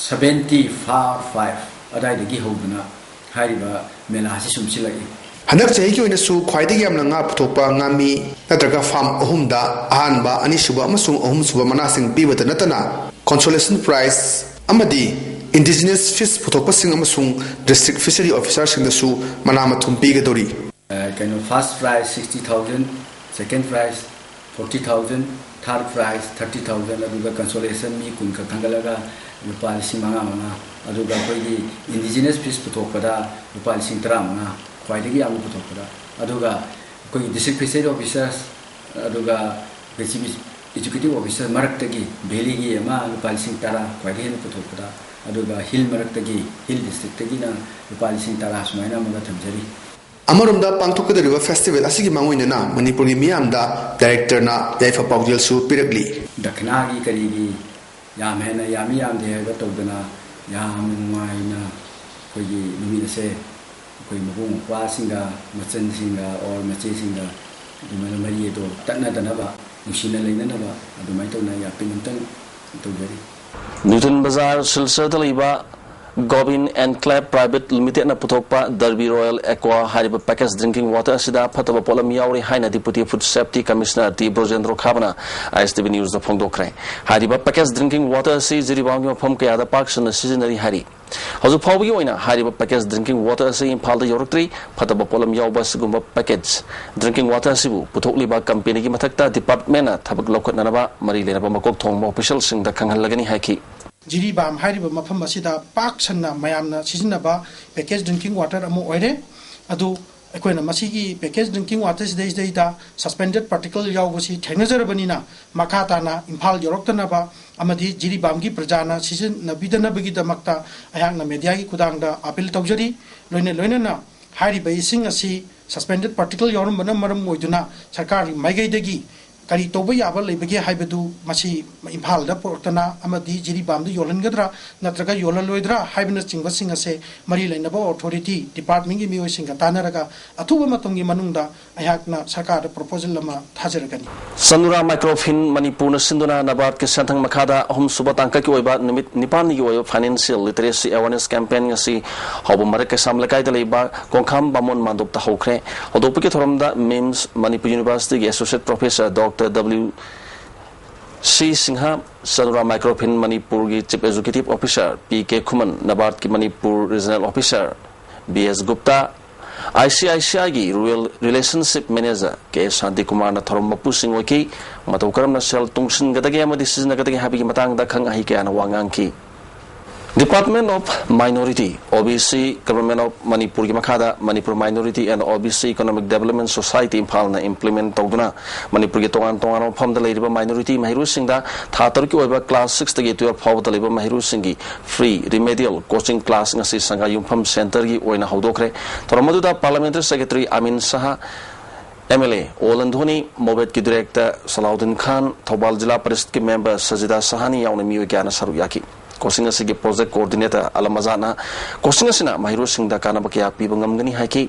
seventy five ꯑꯗꯥꯏꯗꯒꯤ ꯍꯧꯗꯨꯅ ꯍꯥꯏꯔꯤꯕ ꯃꯦꯂꯥꯁꯤ ꯁꯨꯝ ꯁꯤꯜꯂꯛꯏ꯫ ꯍꯟꯗꯛ ꯆꯍꯤꯒꯤ ꯑꯣꯏꯅꯁꯨ ꯈ꯭ꯋꯥꯏꯗꯒꯤ ꯌꯥꯝꯅ ꯉꯥ ꯄꯨꯊꯣꯛꯄ ꯉꯥꯃꯤ ꯅꯠꯇ꯭ꯔꯒ farm ꯑꯍꯨꯝꯗ ꯑꯍꯥꯟꯕ, ꯑꯅꯤꯁꯨꯕ ꯑꯃꯁꯨꯡ ꯑꯍꯨꯝꯁꯨꯕ ꯃꯅꯥꯁꯤꯡ ꯄꯤꯕꯇ ꯅꯠꯇꯅ consolation prize ꯑꯃꯗꯤ indigenous fish ꯄꯨꯊꯣꯛꯄꯁꯤꯡ ꯑꯃꯁꯨꯡ district fishery officer ꯁꯤꯡꯗꯁꯨ ꯃꯅꯥ ꯃꯊꯨꯝ ꯄꯤꯒꯗꯧꯔꯤ꯫ ꯑ, ꯀꯩꯅꯣ, first prize sixty thousand, second prize Forty thousand, third prize thirty thousand, ꯑꯗꯨꯒ consolation ꯃꯤ ꯀꯨꯟ ꯈꯛ ꯈꯟꯒꯠꯂꯒ ꯂꯨꯄꯥ ꯂꯤꯁꯤꯡ ꯃꯉꯥ ꯃꯉꯥ, ꯑꯗꯨꯒ ꯑꯩꯈꯣꯏꯒꯤ indigenous fish ꯄꯨꯊꯣꯛꯄꯗ ꯂꯨꯄꯥ ꯂꯤꯁꯤꯡ ꯇꯔꯥꯃꯉꯥ, ꯈ꯭ꯋꯥꯏꯗꯒꯤ ꯌꯥꯝꯅ ꯄꯨꯊꯣꯛꯄꯗ, ꯑꯗꯨꯒ ꯑꯩꯈꯣꯏꯒꯤ district fishery officers, ꯑꯗꯨꯒ ꯑꯩꯈꯣꯏ chief executive officer ꯃꯔꯛꯇꯒꯤ valleyꯒꯤ ꯑꯃ ꯂꯨꯄꯥ ꯂꯤꯁꯤꯡ ꯇꯔꯥ ꯈ꯭ꯋꯥꯏꯗꯒꯤ ꯍꯦꯟꯅ ꯄꯨꯊꯣꯛꯄꯗ, ꯑꯗꯨꯒ hill ꯃꯔꯛꯇꯒꯤ, hill districtꯇꯒꯤꯅ ꯂꯨꯄꯥ ꯂꯤꯁꯤꯡ ꯇꯔꯥ ꯁꯨꯃꯥꯏꯅ ꯑꯃꯒ ꯊꯝꯖꯔꯤ꯫ ꯑꯃꯔꯣꯝꯗ, ꯄꯥꯡꯊꯣꯛꯀꯗꯧꯔꯤꯕ festival ꯑꯁꯤꯒꯤ ꯃꯥꯡꯑꯣꯏꯅꯅ ꯃꯅꯤꯄꯨꯔꯒꯤ ꯃꯤꯌꯥꯝꯗ directorꯅ ꯌꯥꯏꯐ ꯄꯥꯎꯖꯦꯜꯁꯨ ꯄꯤꯔꯛꯂꯤ꯫ ꯗꯈꯤꯅꯥꯒꯤ ꯀꯔꯤꯒꯤ ꯌꯥꯝ ꯍꯦꯟꯅ ꯌꯥꯝꯃꯤ ꯌꯥꯝꯗꯦ ꯍꯥꯏꯕ ꯇꯧꯗꯅ, ꯌꯥꯝꯅ ꯅꯨꯡꯉꯥꯏꯅ ꯑꯩꯈꯣꯏꯒꯤ ꯅꯨꯃꯤꯠ ꯑꯁꯦ ꯑꯩꯈꯣꯏ ꯃꯕꯨꯡ ꯃꯧꯄ꯭ꯋꯥꯁꯤꯡꯒ, ꯃꯆꯟꯁꯤꯡꯒ or ꯃꯆꯦꯁꯤꯡꯒ ꯑꯗꯨꯃꯥꯏꯅ ꯃꯔꯤ ꯑꯗꯣ ꯇꯠꯅꯗꯅꯕ, ꯅꯨꯡꯁꯤꯅ ꯂꯩꯅꯅꯕ ꯑꯗꯨꯃꯥꯏꯅ ꯇꯧꯅ ꯌꯥꯄꯤꯡ ꯑꯝꯇꯪ ꯇꯧꯖꯔꯤ꯫ ꯅ꯭ꯌꯨꯇꯟ ꯕꯖꯥꯔ ꯁꯤꯜꯆꯔꯗ ꯂꯩꯕ Gobin Enclave Private Limitedꯅ ꯄꯨꯊꯣꯛꯄ Derby Royal Aqua ꯍꯥꯏꯔꯤꯕ package drinking water ꯑꯁꯤꯗ ꯐꯠꯇꯕ ꯄꯣꯠꯂꯝ ꯌꯥꯎꯔꯤ ꯍꯥꯏꯅ Deputy Food Safety Commissioner T Brojendro ꯈꯥꯕꯅ ISTV Newsꯇ ꯐꯣꯡꯗꯣꯛꯈ꯭ꯔꯦ꯫ ꯍꯥꯏꯔꯤꯕ package drinking water ꯑꯁꯤ ꯖꯤꯔꯤꯕꯥꯝꯒꯤ ꯃꯐꯝ ꯀꯌꯥꯗ ꯄꯥꯛ ꯁꯟꯅ ꯁꯤꯖꯤꯟꯅꯔꯤ ꯍꯥꯏꯔꯤ꯫ ꯍꯧꯖꯤꯛ ꯐꯥꯎꯕꯒꯤ ꯑꯣꯏꯅ ꯍꯥꯏꯔꯤꯕ package drinking water ꯑꯁꯤ ꯏꯝꯐꯥꯜꯗ ꯌꯧꯔꯛꯇ꯭ꯔꯤ꯫ ꯐꯠꯇꯕ ꯄꯣꯠꯂꯝ ꯌꯥꯎꯕ ꯑꯁꯤꯒꯨꯝꯕ package drinking water ꯑꯁꯤꯕꯨ ꯄꯨꯊꯣꯛꯂꯤꯕ companyꯒꯤ ꯃꯊꯛꯇ departmentꯅ ꯊꯕꯛ ꯂꯧꯈꯠꯅꯅꯕ ꯃꯔꯤ ꯂꯩꯅꯕ ꯃꯀꯣꯛ ꯊꯣꯡꯕ officialꯁꯤꯡꯗ ꯈꯪꯍꯜꯂꯒꯅꯤ ꯍꯥꯏꯈꯤ꯫ ꯖꯤꯔꯤꯕꯥꯝ ꯍꯥꯏꯔꯤꯕ ꯃꯐꯝ ꯑꯁꯤꯗ ꯄꯥꯛ ꯁꯟꯅ ꯃꯌꯥꯝꯅ ꯁꯤꯖꯤꯟꯅꯕ package drinking water ꯑꯃ ꯑꯣꯏꯔꯦ꯫ ꯑꯗꯨ ꯑꯩꯈꯣꯏꯅ ꯃꯁꯤꯒꯤ package drinking water ꯁꯤꯗꯩꯁꯤꯗꯩꯗ suspended particle ꯌꯥꯎꯕꯁꯤ ꯊꯦꯡꯅꯖꯔꯕꯅꯤꯅ, ꯃꯈꯥ ꯇꯥꯅ ꯏꯝꯐꯥꯜ ꯌꯧꯔꯛꯇꯅꯕ ꯑꯃꯗꯤ ꯖꯤꯔꯤꯕꯥꯝꯒꯤ ꯄ꯭ꯔꯖꯥꯅ ꯁꯤꯖꯤꯟꯅꯕꯤꯗꯅꯕꯒꯤꯗꯃꯛꯇ ꯑꯩꯍꯥꯛꯅ mediaꯒꯤ ꯈꯨꯠꯊꯥꯡꯗ appeal ꯇꯧꯖꯔꯤ꯫ ꯂꯣꯏꯅ ꯂꯣꯏꯅꯅ ꯍꯥꯏꯔꯤꯕ ꯏꯁꯤꯡ ꯑꯁꯤ suspended particle ꯌꯥꯎꯔꯝꯕꯅ ꯃꯔꯝ ꯑꯣꯏꯗꯨꯅ ꯁꯔꯀꯥꯔꯒꯤ ꯃꯥꯏꯀꯩꯗꯒꯤ ꯀꯔꯤ ꯇꯧꯕ ꯌꯥꯕ ꯂꯩꯕꯒꯦ ꯍꯥꯏꯕꯗꯨ ꯃꯁꯤ ꯏꯝꯐꯥꯜꯗ ꯄꯨꯔꯛꯇꯅ ꯑꯃꯗꯤ ꯖꯤꯔꯤꯕꯥꯝꯗ ꯌꯣꯜꯍꯟꯒꯗ꯭ꯔꯥ ꯅꯠꯇ꯭ꯔꯒ ꯌꯣꯜꯍꯜꯂꯣꯏꯗ꯭ꯔꯥ ꯍꯥꯏꯕꯅꯆꯤꯡꯕꯁꯤꯡ ꯑꯁꯦ ꯃꯔꯤ ꯂꯩꯅꯕ authority departmentꯀꯤ ꯃꯤꯑꯣꯏꯁꯤꯡꯒ ꯇꯥꯟꯅꯔꯒ ꯑꯊꯨꯕ ꯃꯇꯝꯒꯤ ꯃꯅꯨꯡꯗ ꯑꯩꯍꯥꯛꯅ ꯁꯔꯀꯥꯔꯗ proposal ꯑꯃ ꯊꯥꯖꯔꯛꯀꯅꯤ꯫ ꯆꯅꯨꯔꯥ Microfin ꯃꯅꯤꯄꯨꯔꯅ ꯁꯤꯟꯗꯨꯅ NABARDꯀꯤ ꯁꯦꯟꯊꯪ ꯃꯈꯥꯗ ꯑꯍꯨꯝꯁꯨꯕ ꯇꯥꯡꯀꯛꯀꯤ ꯑꯣꯏꯕ ꯅꯨꯃꯤꯠ ꯅꯤꯄꯥꯜꯅꯤꯒꯤ ꯑꯣꯏꯕ financial literacy awareness campaign ꯉꯁꯤ ꯍꯧꯕ ꯃꯔꯛ ꯀꯩꯁꯥꯝ ꯂꯩꯀꯥꯏꯗ ꯂꯩꯕ ꯀꯣꯡꯈꯥꯝ ꯕꯥꯃꯣꯟ ꯃꯥꯟꯗꯣꯞꯇ ꯍꯧꯈ꯭ꯔꯦ꯫ ꯍꯧꯗꯣꯛꯄꯒꯤ ꯊꯧꯔꯝꯗ MIMS Manipur Universityꯒꯤ Associate Professor Doctor W C Singh, Chanura Microfin ꯃꯅꯤꯄꯨꯔꯒꯤ Chief Executive Officer P K Khuman, NABARDꯀꯤ Manipur Regional Officer B S Gupta, I C I ꯁꯤ ꯑꯥꯏꯒꯤ Rural Relationship Manager ꯀꯦ ꯁꯥꯟꯇꯤꯀꯨꯃꯥꯔꯅ ꯊꯧꯔꯝ ꯃꯄꯨꯁꯤꯡ ꯑꯣꯏꯈꯤ꯫ ꯃꯇꯧ ꯀꯔꯝꯅ ꯁꯦꯜ ꯇꯨꯡꯁꯤꯟꯒꯗꯒꯦ ꯑꯃꯗꯤ ꯁꯤꯖꯤꯟꯅꯒꯗꯒꯦ ꯍꯥꯏꯕꯒꯤ ꯃꯇꯥꯡꯗ ꯈꯪ ꯑꯍꯩ ꯀꯌꯥꯅ ꯋꯥ ꯉꯥꯡꯈꯤ꯫ Department of Minority, O B C, Government of ꯃꯅꯤꯄꯨꯔꯒꯤ ꯃꯈꯥꯗ Manipur Minority and O B C Economic Development Society ꯏꯝꯐꯥꯜꯅ implement ꯇꯧꯗꯨꯅ ꯃꯅꯤꯄꯨꯔꯒꯤ ꯇꯣꯉꯥꯟ ꯇꯣꯉꯥꯟꯕ ꯃꯐꯝꯗ ꯂꯩꯔꯤꯕ minority ꯃꯍꯩꯔꯣꯏꯁꯤꯡꯗ ꯊꯥ ꯇꯔꯨꯛꯀꯤ ꯑꯣꯏꯕ class six ꯇꯒꯤ twelve ꯐꯥꯎꯕꯗ ꯂꯩꯕ ꯃꯍꯩꯔꯣꯏꯁꯤꯡꯒꯤ free remedial coaching class ꯉꯁꯤ ꯁꯉꯥꯏꯌꯨꯝꯐꯝ centre ꯒꯤ ꯑꯣꯏꯅ ꯍꯧꯗꯣꯛꯈ꯭ꯔꯦ꯫ ꯊꯧꯔꯝ ꯑꯗꯨꯗ Parliamentary Secretary ꯑꯃꯤꯟ Shah, M L A ꯑꯣ ꯂꯟꯙꯣꯅꯤ, ꯃꯣꯕꯦꯠꯀꯤ director ꯁꯂꯥꯎꯗꯤꯟ ꯈꯥꯟ, ꯊꯧꯕꯥꯜ ꯖꯤꯂꯥ ꯄꯔꯤꯁꯠꯀꯤ member ꯁꯖꯤꯗꯥ ꯁꯍꯥꯅꯤ ꯌꯥꯎꯅ ꯃꯤꯑꯣꯏ ꯀꯌꯥꯅ ꯁꯔꯨꯛ ꯌꯥꯈꯤ꯫ Coaching ꯑꯁꯤꯒꯤ project coordinator ꯑꯂꯝ ꯑꯖꯥꯗꯅ coaching ꯑꯁꯤꯅ ꯃꯍꯩꯔꯣꯏꯁꯤꯡꯗ ꯀꯥꯟꯅꯕ ꯀꯌꯥ ꯄꯤꯕ ꯉꯝꯒꯅꯤ ꯍꯥꯏꯈꯤ꯫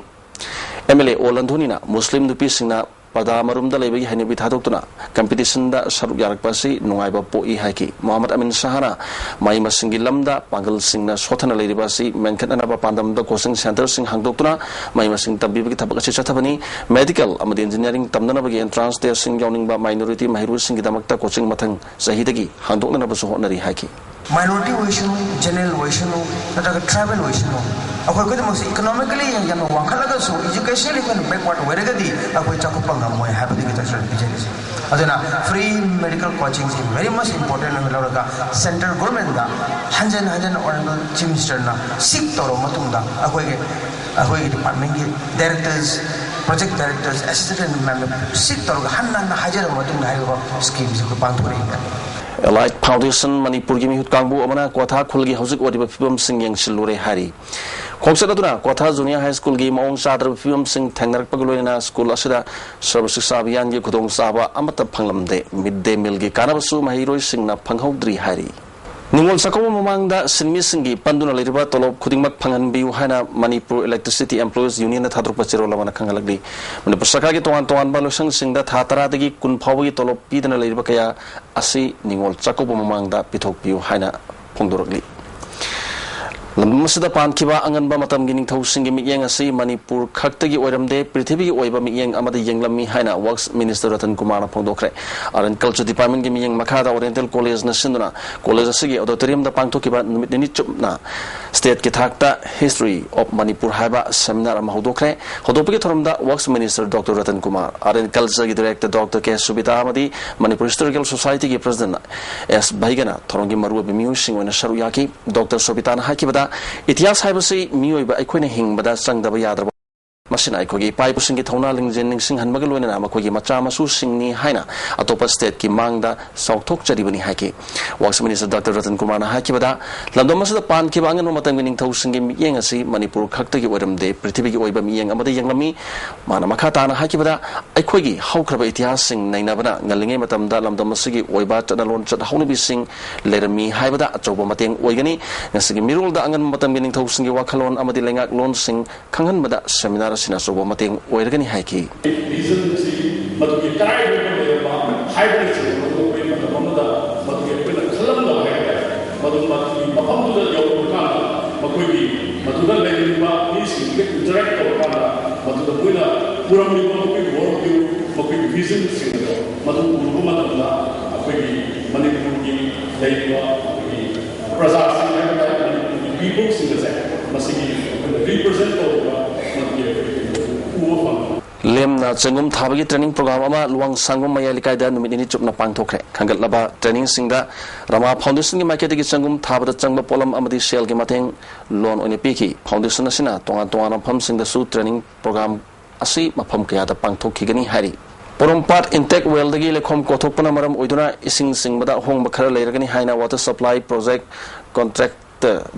M L A ꯑꯣ ꯂꯟꯙꯣꯅꯤꯅ ꯃꯨꯁꯂꯤꯝ ꯅꯨꯄꯤꯁꯤꯡꯅ ꯄꯔꯗꯥ ꯑꯃꯔꯣꯝꯗ ꯂꯩꯕꯒꯤ ꯍꯩꯅꯕꯤ ꯊꯥꯗꯣꯛꯇꯨꯅ competition ꯗ ꯁꯔꯨꯛ ꯌꯥꯔꯛꯄ ꯑꯁꯤ ꯅꯨꯡꯉꯥꯏꯕ ꯄꯣꯛꯏ ꯍꯥꯏꯈꯤ꯫ ꯃꯣꯍꯝꯃꯗ ꯑꯃꯤꯟ ꯁꯍꯥꯅ ꯃꯍꯩ ꯃꯁꯤꯡꯒꯤ ꯂꯝꯗ ꯄꯥꯡꯒꯜꯁꯤꯡꯅ ꯁꯣꯠꯊꯅ ꯂꯩꯔꯤꯕ ꯑꯁꯤ ꯃꯦꯟꯈꯠꯅꯅꯕ ꯄꯥꯟꯗꯝꯗ coaching centre ꯁꯤꯡ ꯍꯥꯡꯗꯣꯛꯇꯨꯅ ꯃꯍꯩ ꯃꯁꯤꯡ ꯇꯝꯕꯤꯕꯒꯤ ꯊꯕꯛ ꯑꯁꯤ ꯆꯠꯊꯕꯅꯤ꯫ Medical ꯑꯃꯗꯤ engineering ꯇꯝꯅꯅꯕꯒꯤ entrance test ꯁꯤꯡ ꯌꯥꯎꯅꯤꯡꯕ minority ꯃꯍꯩꯔꯣꯏꯁꯤꯡꯒꯤꯗꯃꯛꯇ coaching ꯃꯊꯪ ꯆꯍꯤꯗꯒꯤ ꯍꯥꯡꯗꯣꯛꯅꯅꯕꯁꯨ ꯍꯣꯠꯅꯔꯤ ꯍꯥꯏꯈꯤ꯫ Minority ꯑꯣꯏꯁꯅꯨ, general ꯑꯣꯏꯁꯅꯨ, ꯅꯠꯇ꯭ꯔꯒ tribal ꯑꯣꯏꯁꯅꯨ, ꯑꯩꯈꯣꯏ ꯈꯨꯗꯤꯡꯃꯛꯁꯤ economically ꯌꯥꯝꯅ ꯋꯥꯡꯈꯠꯂꯒꯁꯨ educationally ꯑꯩꯈꯣꯏꯅ backward ꯑꯣꯏꯔꯒꯗꯤ ꯑꯩꯈꯣꯏ ꯆꯥꯎꯈꯠꯄ ꯉꯝꯃꯣꯏ ꯍꯥꯏꯕꯗꯨꯒꯤ ꯇꯥꯛꯆꯔ ꯄꯤꯖꯔꯤꯁꯦ꯫ ꯑꯗꯨꯅ free medical coaching ꯁꯤ very much important ꯑꯣꯏꯅ ꯂꯧꯔꯒ central government ꯗ ꯍꯟꯖꯟ ꯍꯟꯖꯟ honourable chief minister ꯅ seek ꯇꯧꯔꯕ ꯃꯇꯨꯡꯗ ꯑꯩꯈꯣꯏꯒꯤ ꯑꯩꯈꯣꯏꯒꯤ department ꯀꯤ directors, project directors, assistant ꯃꯌꯥꯝꯅ seek ꯇꯧꯔꯒ ꯍꯟꯅ ꯍꯟꯅ ꯍꯥꯏꯖꯔꯕ ꯃꯇꯨꯡꯗ ꯍꯥꯏꯔꯤꯕ scheme ꯁꯤ ꯑꯩꯈꯣꯏ ꯄꯥꯡꯊꯣꯔꯛꯏ꯫ Elite Foundation ꯃꯅꯤꯄꯨꯔꯒꯤ ꯃꯤꯍꯨꯠ ꯀꯥꯡꯕꯨ ꯑꯃꯅ ꯀ꯭ꯋꯥꯊꯥ ꯈꯨꯜꯒꯤ ꯍꯧꯖꯤꯛ ꯑꯣꯏꯔꯤꯕ ꯐꯤꯕꯝꯁꯤꯡ ꯌꯦꯡꯁꯤꯜꯂꯨꯔꯦ ꯍꯥꯏꯔꯤ꯫ ꯈꯣꯡꯆꯠ ꯑꯗꯨꯅ ꯀ꯭ꯋꯥꯊꯥ Junior High School ꯒꯤ ꯃꯑꯣꯡ ꯆꯥꯗ꯭ꯔꯕ ꯐꯤꯕꯝꯁꯤꯡ ꯊꯦꯡꯅꯔꯛꯄꯒ ꯂꯣꯏꯅꯅ school ꯑꯁꯤꯗ ꯁꯔꯕ ꯁꯤꯛꯁꯥ ꯑꯚꯤꯌꯥꯟꯒꯤ ꯈꯨꯗꯣꯡꯆꯥꯕ ꯑꯃꯠꯇ ꯐꯪꯂꯝꯗꯦ꯫ Mid day meal ꯒꯤ ꯀꯥꯟꯅꯕꯁꯨ ꯃꯍꯩꯔꯣꯏꯁꯤꯡꯅ ꯐꯪꯍꯧꯗ꯭ꯔꯤ ꯍꯥꯏꯔꯤ꯫ ꯅꯤꯉꯣꯜ ꯆꯥꯛꯀꯧꯕ ꯃꯃꯥꯡꯗ ꯁꯤꯟꯃꯤꯁꯤꯡꯒꯤ ꯄꯟꯗꯨꯅ ꯂꯩꯔꯤꯕ ꯇꯣꯂꯣꯞ ꯈꯨꯗꯤꯡꯃꯛ ꯐꯪꯍꯟꯕꯤꯌꯨ ꯍꯥꯏꯅ Manipur Electricity Employees Union ꯅ ꯊꯥꯗꯣꯔꯛꯄ ꯆꯦꯔꯣꯜ ꯑꯃꯅ ꯈꯪꯍꯜꯂꯛꯂꯤ꯫ ꯃꯅꯤꯄꯨꯔ ꯁꯔꯀꯥꯔꯒꯤ ꯇꯣꯉꯥꯟ ꯇꯣꯉꯥꯟꯕ ꯂꯣꯏꯁꯪꯁꯤꯡꯗ ꯊꯥ ꯇꯔꯥꯗꯒꯤ ꯀꯨꯟ ꯐꯥꯎꯕꯒꯤ ꯇꯣꯂꯣꯞ ꯄꯤꯗꯅ ꯂꯩꯔꯤꯕ ꯀꯌꯥ ꯑꯁꯤ ꯅꯤꯉꯣꯜ ꯆꯥꯛꯀꯧꯕ ꯃꯃꯥꯡꯗ ꯄꯤꯊꯣꯛꯄꯤꯌꯨ ꯍꯥꯏꯅ ꯐꯣꯡꯗꯣꯔꯛꯂꯤ꯫ ꯂꯝꯗꯝ ꯑꯁꯤꯗ ꯄꯥꯟꯈꯤꯕ ꯑꯉꯟꯕ ꯃꯇꯝꯒꯤ ꯅꯤꯡꯊꯧꯁꯤꯡꯒꯤ ꯃꯤꯠꯌꯦꯡ ꯑꯁꯤ ꯃꯅꯤꯄꯨꯔ ꯈꯛꯇꯒꯤ ꯑꯣꯏꯔꯝꯗꯦ, ꯄ꯭ꯔꯤꯊꯤꯕꯤꯒꯤ ꯑꯣꯏꯕ ꯃꯤꯠꯌꯦꯡ ꯑꯃꯗ ꯌꯦꯡꯂꯝꯃꯤ ꯍꯥꯏꯅ Works Minister ꯔꯇꯟ ꯀꯨꯃꯥꯔꯅ ꯐꯣꯡꯗꯣꯛꯈ꯭ꯔꯦ꯫ Art and Culture Department ꯀꯤ ꯃꯤꯠꯌꯦꯡ ꯃꯈꯥꯗ Oriental College ꯅ ꯁꯤꯟꯗꯨꯅ college ꯑꯁꯤꯒꯤ auditorium ꯗ ꯄꯥꯡꯊꯣꯛꯈꯤꯕ ꯅꯨꯃꯤꯠ ꯅꯤꯅꯤ ꯆꯨꯞꯅ state ꯀꯤ ꯊꯥꯛꯇ History of Manipur ꯍꯥꯏꯕ seminar ꯑꯃ ꯍꯧꯗꯣꯛꯈ꯭ꯔꯦ꯫ ꯍꯧꯗꯣꯛꯄꯒꯤ ꯊꯧꯔꯝꯗ Works Minister Doctor Ratan Kumar, Art and Culture ꯒꯤ Director Doctor ꯀꯦ ꯁꯨꯕꯤꯇꯥ ꯑꯃꯗꯤ Manipur Historical Society ꯒꯤ President ꯑꯦꯁ ꯚꯩꯒꯅ ꯊꯧꯔꯝꯒꯤ ꯃꯔꯨꯑꯣꯏꯕ ꯃꯤꯑꯣꯏꯁꯤꯡ ꯑꯣꯏꯅ ꯁꯔꯨꯛ ꯌꯥꯈꯤ꯫ ꯗꯣꯛꯇꯔ ꯁꯣꯕꯤꯇꯥꯅ ꯍꯥꯏꯈꯤꯕꯗ, ꯏꯇꯤꯍꯥꯁ ꯍꯥꯏꯕꯁꯤ ꯃꯤꯑꯣꯏꯕ ꯑꯩꯈꯣꯏꯅ ꯍꯤꯡꯕꯗ ꯆꯪꯗꯕ ꯌꯥꯗ꯭ꯔꯕ, ꯃꯁꯤꯅ ꯑꯩꯈꯣꯏꯒꯤ ꯏꯄꯥ ꯏꯄꯨꯁꯤꯡꯒꯤ ꯊꯧꯅꯥ ꯂꯤꯡꯖꯦꯜ ꯅꯤꯡꯁꯤꯡꯍꯟꯕꯒ ꯂꯣꯏꯅꯅ ꯃꯈꯣꯏꯒꯤ ꯃꯆꯥ ꯃꯁꯨꯁꯤꯡꯅꯤ ꯍꯥꯏꯅ ꯑꯇꯣꯞꯄ state ꯀꯤ ꯃꯥꯡꯗ ꯆꯥꯎꯊꯣꯛꯆꯔꯤꯕꯅꯤ ꯍꯥꯏꯈꯤ꯫ Works Minister Doctor ꯔꯇꯟ ꯀꯨꯃꯥꯔꯅ ꯍꯥꯏꯈꯤꯕꯗ, ꯂꯝꯗꯝ ꯑꯁꯤꯗ ꯄꯥꯟꯈꯤꯕ ꯑꯉꯟꯕ ꯃꯇꯝꯒꯤ ꯅꯤꯡꯊꯧꯁꯤꯡꯒꯤ ꯃꯤꯠꯌꯦꯡ ꯑꯁꯤ ꯃꯅꯤꯄꯨꯔ ꯈꯛꯇꯒꯤ ꯑꯣꯏꯔꯝꯗꯦ, ꯄ꯭ꯔꯤꯊꯤꯕꯤꯒꯤ ꯑꯣꯏꯕ ꯃꯤꯠꯌꯦꯡ ꯑꯃꯗ ꯌꯦꯡꯂꯝꯃꯤ꯫ ꯃꯥꯅ ꯃꯈꯥ ꯇꯥꯅ ꯍꯥꯏꯈꯤꯕꯗ, ꯑꯩꯈꯣꯏꯒꯤ ꯍꯧꯈ꯭ꯔꯕ ꯏꯇꯤꯍꯥꯁꯁꯤꯡ ꯅꯩꯅꯕꯅ ꯉꯜꯂꯤꯉꯩ ꯃꯇꯝꯗ ꯂꯝꯗꯝ ꯑꯁꯤꯒꯤ ꯑꯣꯏꯕ ꯆꯠꯅ ꯂꯣꯟꯆꯠ ꯍꯧꯅꯕꯤꯁꯤꯡ ꯂꯩꯔꯝꯃꯤ ꯍꯥꯏꯕꯗ ꯑꯆꯧꯕ ꯃꯇꯦꯡ ꯑꯣꯏꯒꯅꯤ꯫ ꯉꯁꯤꯒꯤ ꯃꯤꯔꯣꯜꯗ ꯑꯉꯟꯕ ꯃꯇꯝꯒꯤ ꯅꯤꯡꯊꯧꯁꯤꯡꯒꯤ ꯋꯥꯈꯜꯂꯣꯟ ꯑꯃꯗꯤ ꯂꯩꯉꯥꯛꯂꯣꯟꯁꯤꯡ ꯈꯪꯍꯟꯕꯗ seminar ꯑꯁꯤꯅ ꯑꯆꯧꯕ ꯃꯇꯦꯡ ꯑꯣꯏꯔꯒꯅꯤ ꯍꯥꯏꯈꯤ꯫ Vision ꯑꯁꯤ ꯃꯗꯨꯒꯤ ꯀꯗꯥꯏꯗ ꯂꯩꯔꯝꯕ ꯍꯥꯏꯕꯅꯆꯤꯡꯕ ꯃꯗꯨ ꯑꯩꯈꯣꯏ ꯃꯇꯝ ꯑꯃꯗ ꯃꯗꯨꯒꯤ ꯑꯩꯈꯣꯏꯅ ꯈꯜꯂꯝꯗꯕ ꯍꯥꯏꯇꯥꯔꯦ꯫ ꯃꯗꯨ ꯃꯗꯨꯒꯤ ꯃꯐꯝꯗꯨꯗ ꯌꯧꯔꯀꯥꯟꯗ ꯃꯈꯣꯏꯒꯤ ꯃꯗꯨꯗ ꯂꯩꯔꯤꯕ ꯃꯤꯁꯤꯡꯗꯨꯒ interact ꯇꯧꯔꯀꯥꯟꯗ ꯃꯗꯨꯗ ꯃꯣꯏꯅ ꯄꯨꯔꯝꯃꯤꯕ ꯃꯈꯣꯏꯒꯤ world view, ꯃꯈꯣꯏꯒꯤ vision ꯁꯤꯡ ꯑꯗꯣ ꯃꯗꯨ ꯎꯔꯨꯕ ꯃꯇꯝꯗ ꯑꯩꯈꯣꯏꯒꯤ ꯃꯅꯤꯄꯨꯔꯒꯤ ꯂꯩꯔꯤꯕ ꯑꯩꯈꯣꯏꯒꯤ ꯄ꯭ꯔꯖꯥꯁꯤꯡ ꯍꯥꯏꯕ ꯇꯥꯔꯦ, ꯃꯅꯤꯄꯨꯔꯒꯤ people ꯁꯤꯡ ꯑꯁꯦ ꯃꯁꯤꯒꯤ ꯑꯩꯈꯣꯏꯅ represent ꯇꯧꯔꯤꯕ ꯃꯗꯨꯒꯤ ꯑꯩꯈꯣꯏꯒꯤ ꯎꯕ ꯐꯪꯉꯤ꯫ ꯂꯦꯝꯅ ꯆꯦꯡꯒꯨꯝ ꯊꯥꯕꯒꯤ training program ꯑꯃ ꯂꯨꯋꯥꯡꯁꯥꯡꯕꯝ ꯃꯌꯥꯏ ꯂꯩꯀꯥꯏꯗ ꯅꯨꯃꯤꯠ ꯅꯤꯅꯤ ꯆꯨꯞꯅ ꯄꯥꯡꯊꯣꯛꯈ꯭ꯔꯦ꯫ ꯈꯟꯒꯠꯂꯕ training ꯁꯤꯡꯗ ꯔꯃꯥ Foundation ꯒꯤ ꯃꯥꯏꯀꯩꯗꯒꯤ ꯆꯦꯡꯒꯨꯝ ꯊꯥꯕꯗ ꯆꯪꯕ ꯄꯣꯠꯂꯝ ꯑꯃꯗꯤ ꯁꯦꯜꯒꯤ ꯃꯇꯦꯡ loan ꯑꯣꯏꯅ ꯄꯤꯈꯤ꯫ Foundation ꯑꯁꯤꯅ ꯇꯣꯉꯥꯟ ꯇꯣꯉꯥꯟꯕ ꯃꯐꯝꯁꯤꯡꯗꯁꯨ training program ꯑꯁꯤ ꯃꯐꯝ ꯀꯌꯥꯗ ꯄꯥꯡꯊꯣꯛꯈꯤꯒꯅꯤ ꯍꯥꯏꯔꯤ꯫ ꯄꯣꯔꯣꯝꯄꯥꯠ intake well ꯗꯒꯤ ꯂꯩꯈꯣꯝ ꯀꯣꯊꯣꯛꯄꯅ ꯃꯔꯝ ꯑꯣꯏꯗꯨꯅ ꯏꯁꯤꯡ ꯆꯤꯡꯕꯗ ꯑꯍꯣꯡꯕ ꯈꯔ ꯂꯩꯔꯒꯅꯤ ꯍꯥꯏꯅ Water Supply Project Contractor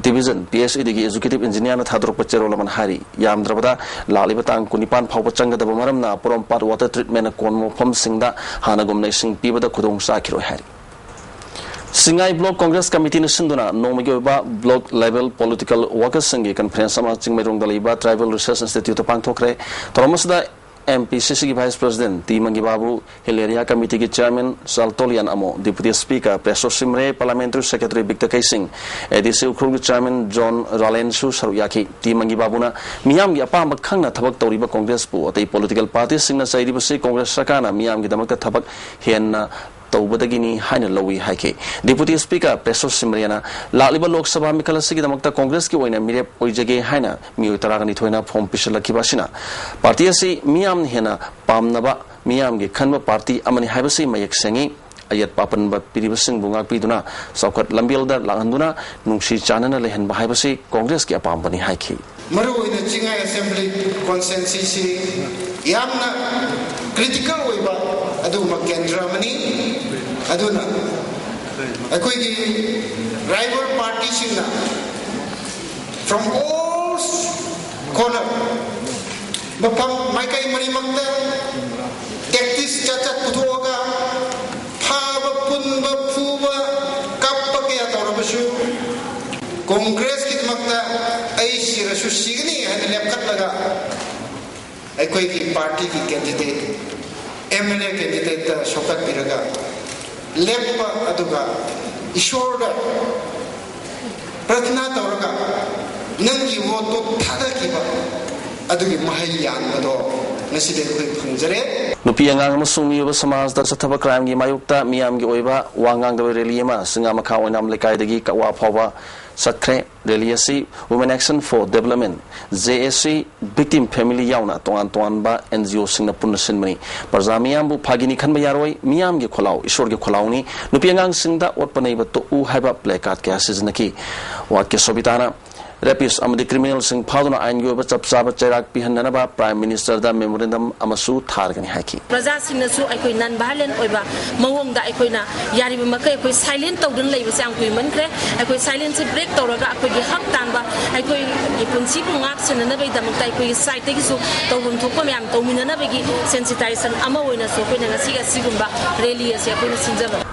Division, P H E D ꯒꯤ Executive Engineer ꯅ ꯊꯥꯗꯣꯔꯛꯄ ꯆꯦꯔꯣꯜ ꯑꯃꯅ ꯍꯥꯏꯔꯤ꯫ ꯌꯥꯝꯗ꯭ꯔꯕꯗ ꯂꯥꯛꯂꯤꯕ ꯇꯥꯡ ꯀꯨꯟꯅꯤꯄꯥꯟ ꯐꯥꯎꯕ ꯆꯪꯒꯗꯕ ꯃꯔꯝꯅ ꯄꯣꯔꯣꯝꯄꯥꯠ water treatment ꯅ ꯀꯣꯟꯕ ꯃꯐꯝꯁꯤꯡꯗ ꯍꯥꯟꯅꯒꯨꯝꯅ ꯏꯁꯤꯡ ꯄꯤꯕꯗ ꯈꯨꯗꯣꯡ ꯆꯥꯈꯤꯔꯣꯏ ꯍꯥꯏꯔꯤ꯫ ꯁꯤꯡꯉꯥꯏ Block Congress Committee ꯅ ꯁꯤꯟꯗꯨꯅ ꯅꯣꯡꯃꯒꯤ ꯑꯣꯏꯕ block level political workers ꯁꯤꯡꯒꯤ conference ꯑꯃ ꯆꯤꯡꯃꯩꯔꯣꯡꯗ ꯂꯩꯕ Tribal Research Institute ꯇ ꯄꯥꯡꯊꯣꯛꯈ꯭ꯔꯦ꯫ ꯊꯧꯔꯝ ꯑꯁꯤꯗ ꯑꯦꯝ ꯄꯤ ꯁꯤ ꯁꯤꯒꯤ vice president T Mangibabu, hill area ꯀꯃꯤꯇꯤꯒꯤ chairman Saltoliyan Amo, deputy speaker ꯄꯦꯁꯣ ꯁꯤꯝꯔꯦ, parliamentary secretary Victor Keishing, A D C ꯎꯈ꯭ꯔꯨꯜꯒꯤ ꯆꯤꯌꯔꯃꯦꯟ ꯖꯣꯟ ꯔꯥꯂꯦꯟꯁꯨ ꯁꯔꯨꯛ ꯌꯥꯈꯤ꯫ ꯇꯤ ꯃꯪꯒꯤꯕꯥꯕꯨꯅ ꯃꯤꯌꯥꯝꯒꯤ ꯑꯄꯥꯝꯕ ꯈꯪꯅ ꯊꯕꯛ ꯇꯧꯔꯤꯕ ꯀꯣꯡꯒ꯭ꯔꯦꯁꯄꯨ ꯑꯇꯩ ꯄꯣꯂꯤꯇꯤꯀꯦꯜ ꯄꯥꯔꯇꯤꯁꯤꯡꯅ ꯆꯩꯔꯤꯕꯁꯤ ꯀꯣꯡꯒ꯭ꯔꯦꯁ ꯁꯔꯀꯥꯔꯅ ꯃꯤꯌꯥꯝꯒꯤꯗꯃꯛꯇ ꯊꯕꯛ ꯍꯦꯟꯅ ꯇꯧꯕꯗꯒꯤꯅꯤ ꯍꯥꯏꯅ ꯂꯧꯏ ꯍꯥꯏꯈꯤ꯫ ꯗꯤꯄꯨꯇꯤ ꯁ꯭ꯄꯤꯀꯔ ꯄꯦꯁꯣ ꯁꯤꯝꯔꯦꯅ ꯂꯥꯛꯂꯤꯕ ꯂꯣꯛ ꯁꯚꯥ ꯃꯤꯈꯜ ꯑꯁꯤꯒꯤꯗꯃꯛꯇ ꯀꯣꯡꯒ꯭ꯔꯦꯁꯀꯤ ꯑꯣꯏꯅ ꯃꯤꯔꯦꯞ ꯑꯣꯏꯖꯒꯦ ꯍꯥꯏꯅ ꯃꯤꯑꯣꯏ ꯇꯔꯥꯒ ꯅꯤꯊꯣꯏꯅ ꯐꯣꯝ ꯄꯤꯁꯤꯜꯂꯛꯈꯤꯕ ꯑꯁꯤꯅ ꯄꯥꯔꯇꯤ ꯑꯁꯤ ꯃꯤꯌꯥꯝꯅ ꯍꯦꯟꯅ ꯄꯥꯝꯅꯕ, ꯃꯤꯌꯥꯝꯒꯤ ꯈꯟꯕ ꯄꯥꯔꯇꯤ ꯑꯃꯅꯤ ꯍꯥꯏꯕꯁꯤ ꯃꯌꯦꯛ ꯁꯦꯡꯏ꯫ ꯑꯌꯦꯠꯄ ꯑꯄꯟꯕ ꯄꯤꯔꯤꯕꯁꯤꯡꯕꯨ ꯉꯥꯛꯄꯤꯗꯨꯅ ꯆꯥꯎꯈꯠ ꯂꯝꯕꯦꯜꯗ ꯂꯥꯛꯍꯟꯗꯨꯅ ꯅꯨꯡꯁꯤ ꯆꯥꯟꯅꯅ ꯂꯩꯍꯟꯕ ꯍꯥꯏꯕꯁꯤ ꯀꯣꯡꯒ꯭ꯔꯦꯁꯀꯤ ꯑꯄꯥꯝꯕꯅꯤ ꯍꯥꯏꯈꯤ꯫ ꯃꯔꯨꯑꯣꯏꯅ ꯆꯤꯡꯉꯥꯏ ꯑꯦꯁꯦꯝꯕ꯭ꯂꯤ ꯀꯣꯟꯁꯇꯤꯇ꯭ꯋꯦꯟꯁꯤꯁꯤ ꯌꯥꯝꯅ ꯀ꯭ꯔꯤꯇꯤꯀꯦꯜ ꯑꯣꯏꯕ ꯑꯗꯨꯒꯨꯝꯕ ꯀꯦꯟꯗ꯭ꯔ ꯑꯃꯅꯤ꯫ ꯑꯗꯨꯅ ꯑꯩꯈꯣꯏꯒꯤ ꯔꯥꯏꯕꯦꯜ ꯄꯥꯔꯇꯤꯁꯤꯡꯅ from all corner, ꯃꯐꯝ ꯃꯥꯏꯀꯩ ꯃꯔꯤꯃꯛꯇ ꯇꯦꯛꯇꯤꯁ ꯆꯠ ꯆꯠ ꯄꯨꯊꯣꯛꯑꯒ ꯐꯥꯕ, ꯄꯨꯟꯕ, ꯐꯨꯕ, ꯀꯞꯄ ꯀꯌꯥ ꯇꯧꯔꯕꯁꯨ, ꯀꯣꯡꯒ꯭ꯔꯦꯁꯀꯤꯗꯃꯛꯇ ꯑꯩ ꯁꯤꯔꯁꯨ ꯁꯤꯒꯅꯤ ꯍꯥꯏꯅ ꯂꯦꯞꯈꯠꯂꯒ ꯑꯩꯈꯣꯏꯒꯤ ꯄꯥꯔꯇꯤꯒꯤ ꯀꯦꯟꯗꯤꯗꯦꯠ, ꯑꯦꯝ ꯑꯦꯜ ꯑꯦ ꯀꯦꯟꯗꯤꯗꯦꯠꯇ ꯁꯣꯛꯀꯠꯄꯤꯔꯒ ꯂꯦꯞꯄ, ꯑꯗꯨꯒ ꯏꯁꯣꯔꯗ ꯄ꯭ꯔꯊꯅꯥ ꯇꯧꯔꯒ ꯅꯪꯒꯤ ꯚꯣꯠꯇꯣ ꯊꯥꯗꯈꯤꯕ ꯑꯗꯨꯒꯤ ꯃꯍꯩ ꯌꯥꯟꯕꯗꯣ ꯉꯁꯤꯗꯤ ꯑꯩꯈꯣꯏ ꯐꯪꯖꯔꯦ꯫ ꯅꯨꯄꯤ ꯑꯉꯥꯡ ꯑꯃꯁꯨꯡ ꯃꯤꯑꯣꯏꯕ ꯁꯃꯥꯖꯇ ꯆꯠꯊꯕ ꯀ꯭ꯔꯥꯏꯝꯒꯤ ꯃꯥꯌꯣꯛꯇ ꯃꯤꯌꯥꯝꯒꯤ ꯑꯣꯏꯕ ꯋꯥ ꯉꯥꯡꯗꯕ ꯔꯦꯂꯤ ꯑꯃ ꯁꯤꯡꯉꯥꯃꯈꯥ ꯑꯣꯏꯅꯥꯝ ꯂꯩꯀꯥꯏꯗꯒꯤ ꯀꯛꯋꯥ ꯐꯥꯎꯕ ꯆꯠꯈ꯭ꯔꯦ꯫ ꯔꯦꯂꯤ ꯑꯁꯤ Women Action for Development, J A C, victim family ꯌꯥꯎꯅ ꯇꯣꯉꯥꯟ ꯇꯣꯉꯥꯟꯕ ꯑꯦꯟ ꯖꯤ ꯑꯣꯁꯤꯡꯅ ꯄꯨꯟꯅ ꯁꯤꯟꯕꯅꯤ꯫ ꯄ꯭ꯔꯖꯥ ꯃꯤꯌꯥꯝꯕꯨ ꯐꯥꯒꯤꯅꯤ ꯈꯟꯕ ꯌꯥꯔꯣꯏ, ꯃꯤꯌꯥꯝꯒꯤ ꯈꯣꯜꯂꯥꯎ ꯏꯁꯣꯔꯒꯤ ꯈꯣꯜꯂꯥꯎꯅꯤ, ꯅꯨꯄꯤ ꯑꯉꯥꯡꯁꯤꯡꯗ ꯑꯣꯠꯄ ꯅꯩꯕ ꯇꯣꯛꯎ ꯍꯥꯏꯕ ꯄ꯭ꯂꯦ ꯀꯥꯔꯗ ꯀꯌꯥ ꯁꯤꯖꯤꯟꯅꯈꯤ꯫ ꯋꯥꯠꯀꯦ ꯁꯣꯕꯤꯇꯥꯅ ꯔꯦꯄꯤꯁ ꯑꯃꯗꯤ ꯀ꯭ꯔꯤꯃꯤꯅꯦꯜꯁꯤꯡ ꯐꯥꯗꯨꯅ ꯑꯥꯏꯟꯒꯤ ꯑꯣꯏꯕ ꯆꯞ ꯆꯥꯕ ꯆꯩꯔꯥꯛ ꯄꯤꯍꯟꯅꯅꯕ ꯄ꯭ꯔꯥꯏꯝ ꯃꯤꯅꯤꯁꯇꯔꯗ ꯃꯦꯃꯣꯔꯦꯟꯗꯝ ꯑꯃꯁꯨ ꯊꯥꯔꯒꯅꯤ ꯍꯥꯏꯈꯤ꯫ ꯄ꯭ꯔꯖꯥꯁꯤꯡꯅꯁꯨ ꯑꯩꯈꯣꯏ ꯅꯟ ꯚꯥꯏꯂꯦꯟ ꯑꯣꯏꯕ ꯃꯑꯣꯡꯗ ꯑꯩꯈꯣꯏꯅ ꯌꯥꯔꯤꯕ ꯃꯈꯩ ꯑꯩꯈꯣꯏ ꯁꯥꯏꯂꯦꯟ ꯇꯧꯗꯨꯅ ꯂꯩꯕꯁꯦ ꯌꯥꯝ ꯀꯨꯏꯃꯟꯈ꯭ꯔꯦ꯫ ꯑꯩꯈꯣꯏ ꯁꯥꯏꯂꯦꯟꯁꯁꯦ ꯕ꯭ꯔꯦꯛ ꯇꯧꯔꯒ ꯑꯩꯈꯣꯏꯒꯤ ꯍꯛ ꯇꯥꯟꯕ, ꯑꯩꯈꯣꯏꯒꯤ ꯄꯨꯟꯁꯤꯕꯨ ꯉꯥꯛ ꯁꯦꯟꯅꯅꯕꯒꯤꯗꯃꯛꯇ ꯑꯩꯈꯣꯏꯒꯤ ꯁꯥꯏꯠꯇꯒꯤꯁꯨ ꯇꯧꯐꯝ ꯊꯣꯛꯄ ꯃꯌꯥꯝ ꯇꯧꯃꯤꯟꯅꯅꯕꯒꯤ ꯁꯦꯟꯁꯤꯇꯥꯏꯖꯦꯁꯟ ꯑꯃ ꯑꯣꯏꯅꯁꯨ ꯑꯩꯈꯣꯏꯅ ꯉꯁꯤꯒꯤ ꯑꯁꯤꯒꯨꯝꯕ ꯔꯦꯂꯤ ꯑꯁꯤ ꯑꯩꯈꯣꯏꯅ ꯁꯤꯟꯖꯕꯅꯤ꯫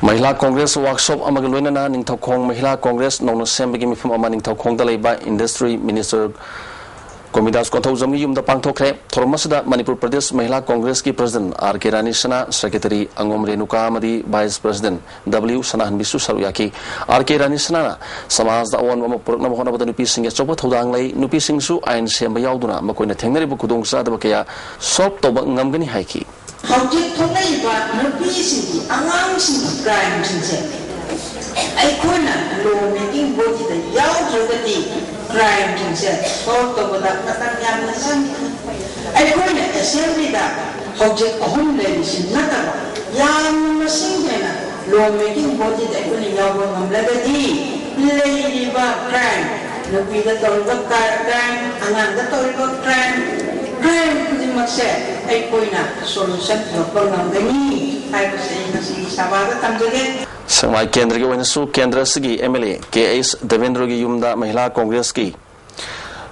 ꯃꯍꯤꯂꯥ ꯀꯣꯡꯒ꯭ꯔꯦꯁ ꯋꯥꯔꯛꯁꯣꯞ ꯑꯃꯒ ꯂꯣꯏꯅꯅ ꯅꯤꯡꯊꯧꯈꯣꯡ ꯃꯍꯤꯂꯥ ꯀꯣꯡꯒ꯭ꯔꯦꯁ ꯅꯧꯅ ꯁꯦꯝꯕꯒꯤ ꯃꯤꯐꯝ ꯑꯃ ꯅꯤꯡꯊꯧꯈꯣꯡꯗ ꯂꯩꯕ ꯏꯟꯗꯁꯇ꯭ꯔꯤ ꯃꯤꯅꯤꯁꯇꯔ ꯒꯣꯃꯤꯗꯥꯁ ꯀꯣꯟꯊꯧꯖꯝꯒꯤ ꯌꯨꯝꯗ ꯄꯥꯡꯊꯣꯛꯈ꯭ꯔꯦ꯫ ꯊꯧꯔꯝ ꯑꯁꯤꯗ ꯃꯅꯤꯄꯨꯔ ꯄ꯭ꯔꯗꯦꯁ ꯃꯍꯤꯂꯥ ꯀꯣꯡꯒ꯭ꯔꯦꯁꯀꯤ ꯄ꯭ꯔꯁꯤꯗꯦꯟꯠ ꯑꯥꯔ ꯀꯦ ꯔꯥꯅꯤ ꯁꯅꯥ, ꯁꯦꯀ꯭ꯔꯦꯇꯔꯤ ꯑꯉꯣꯝ ꯔꯦꯅꯨꯀꯥ ꯑꯃꯗꯤ ꯚꯥꯏꯁ ꯄ꯭ꯔꯁꯤꯗꯦꯟꯠ ꯗꯕ꯭ꯂꯤꯎ ꯁꯅꯥꯍꯟꯕꯤꯁꯨ ꯁꯔꯨꯛ ꯌꯥꯈꯤ꯫ ꯑꯥꯔ ꯀꯦ ꯔꯥꯅꯤ ꯁꯅꯥꯅ ꯁꯃꯥꯖꯗ ꯑꯑꯣꯟꯕ ꯑꯃ ꯄꯨꯔꯛꯅꯕ ꯍꯣꯠꯅꯕꯗ ꯅꯨꯄꯤꯁꯤꯡꯒꯤ ꯑꯆꯧꯕ ꯊꯧꯗꯥꯡ ꯂꯩ, ꯅꯨꯄꯤꯁꯤꯡꯁꯨ ꯑꯥꯏꯟ ꯁꯦꯝꯕ ꯌꯥꯎꯗꯨꯅ ꯃꯈꯣꯏꯅ ꯊꯦꯡꯅꯔꯤꯕ ꯈꯨꯗꯣꯡꯆꯥꯗꯕ ꯀꯌꯥ ꯁꯣꯜꯚ ꯇꯧꯕ ꯉꯝꯒꯅꯤ ꯍꯥꯏꯈꯤ꯫ ꯍꯧꯖꯤꯛ ꯊꯣꯛꯂꯛꯏꯕ ꯅꯨꯄꯤꯁꯤꯡꯒꯤ, ꯑꯉꯥꯡꯁꯤꯡꯒꯤ ꯀ꯭ꯔꯥꯏꯝꯁꯤꯡꯁꯦ ꯑꯩꯈꯣꯏꯅ ꯂꯣ ꯃꯦꯀꯤꯡ ꯕꯣꯗꯤꯗ ꯌꯥꯎꯗ꯭ꯔꯒꯗꯤ ꯀ꯭ꯔꯥꯏꯝꯁꯤꯡꯁꯦ ꯁꯣꯜꯚ ꯇꯧꯕꯗ ꯃꯇꯝ ꯌꯥꯝꯅ ꯆꯪꯏ꯫ ꯑꯩꯈꯣꯏꯅ ꯑꯦꯁꯦꯝꯕ꯭ꯂꯤꯗ ꯍꯧꯖꯤꯛ ꯑꯍꯨꯝ ꯂꯩꯔꯤꯁꯤ ꯅꯠꯇꯕ ꯌꯥꯝꯅ ꯃꯁꯤꯡ ꯍꯦꯟꯅ ꯂꯣ ꯃꯦꯀꯤꯡ ꯕꯣꯗꯤꯗ ꯑꯩꯈꯣꯏꯅ ꯌꯥꯎꯕ ꯉꯝꯂꯒꯗꯤ ꯂꯩꯔꯤꯕ ꯀ꯭ꯔꯥꯏꯝ, ꯅꯨꯄꯤꯗ ꯇꯧꯔꯤꯕ ꯀ꯭ꯔꯥꯏꯝ, ꯑꯉꯥꯡꯗ ꯇꯧꯔꯤꯕ ꯀ꯭ꯔꯥꯏꯝ, ꯀ꯭ꯔꯥꯏꯝ ꯈꯨꯗꯤꯡꯃꯛꯁꯦ ꯑꯩꯈꯣꯏꯅ ꯁꯣꯂꯨꯁꯟ ꯄꯨꯔꯛꯄ ꯉꯝꯒꯅꯤ ꯍꯥꯏꯕꯁꯦ ꯑꯩ ꯉꯁꯤꯒꯤ ꯁꯚꯥꯗ ꯊꯝꯖꯒꯦ꯫ ꯁꯦꯛꯃꯥꯏ ꯀꯦꯟꯗ꯭ꯔꯒꯤ ꯑꯣꯏꯅꯁꯨ ꯀꯦꯟꯗ꯭ꯔ ꯑꯁꯤꯒꯤ M L A K H ꯗꯦꯕꯦꯟꯗ꯭ꯔꯒꯤ ꯌꯨꯝꯗ ꯃꯍꯤꯂꯥ ꯀꯣꯡꯒ꯭ꯔꯦꯁꯀꯤ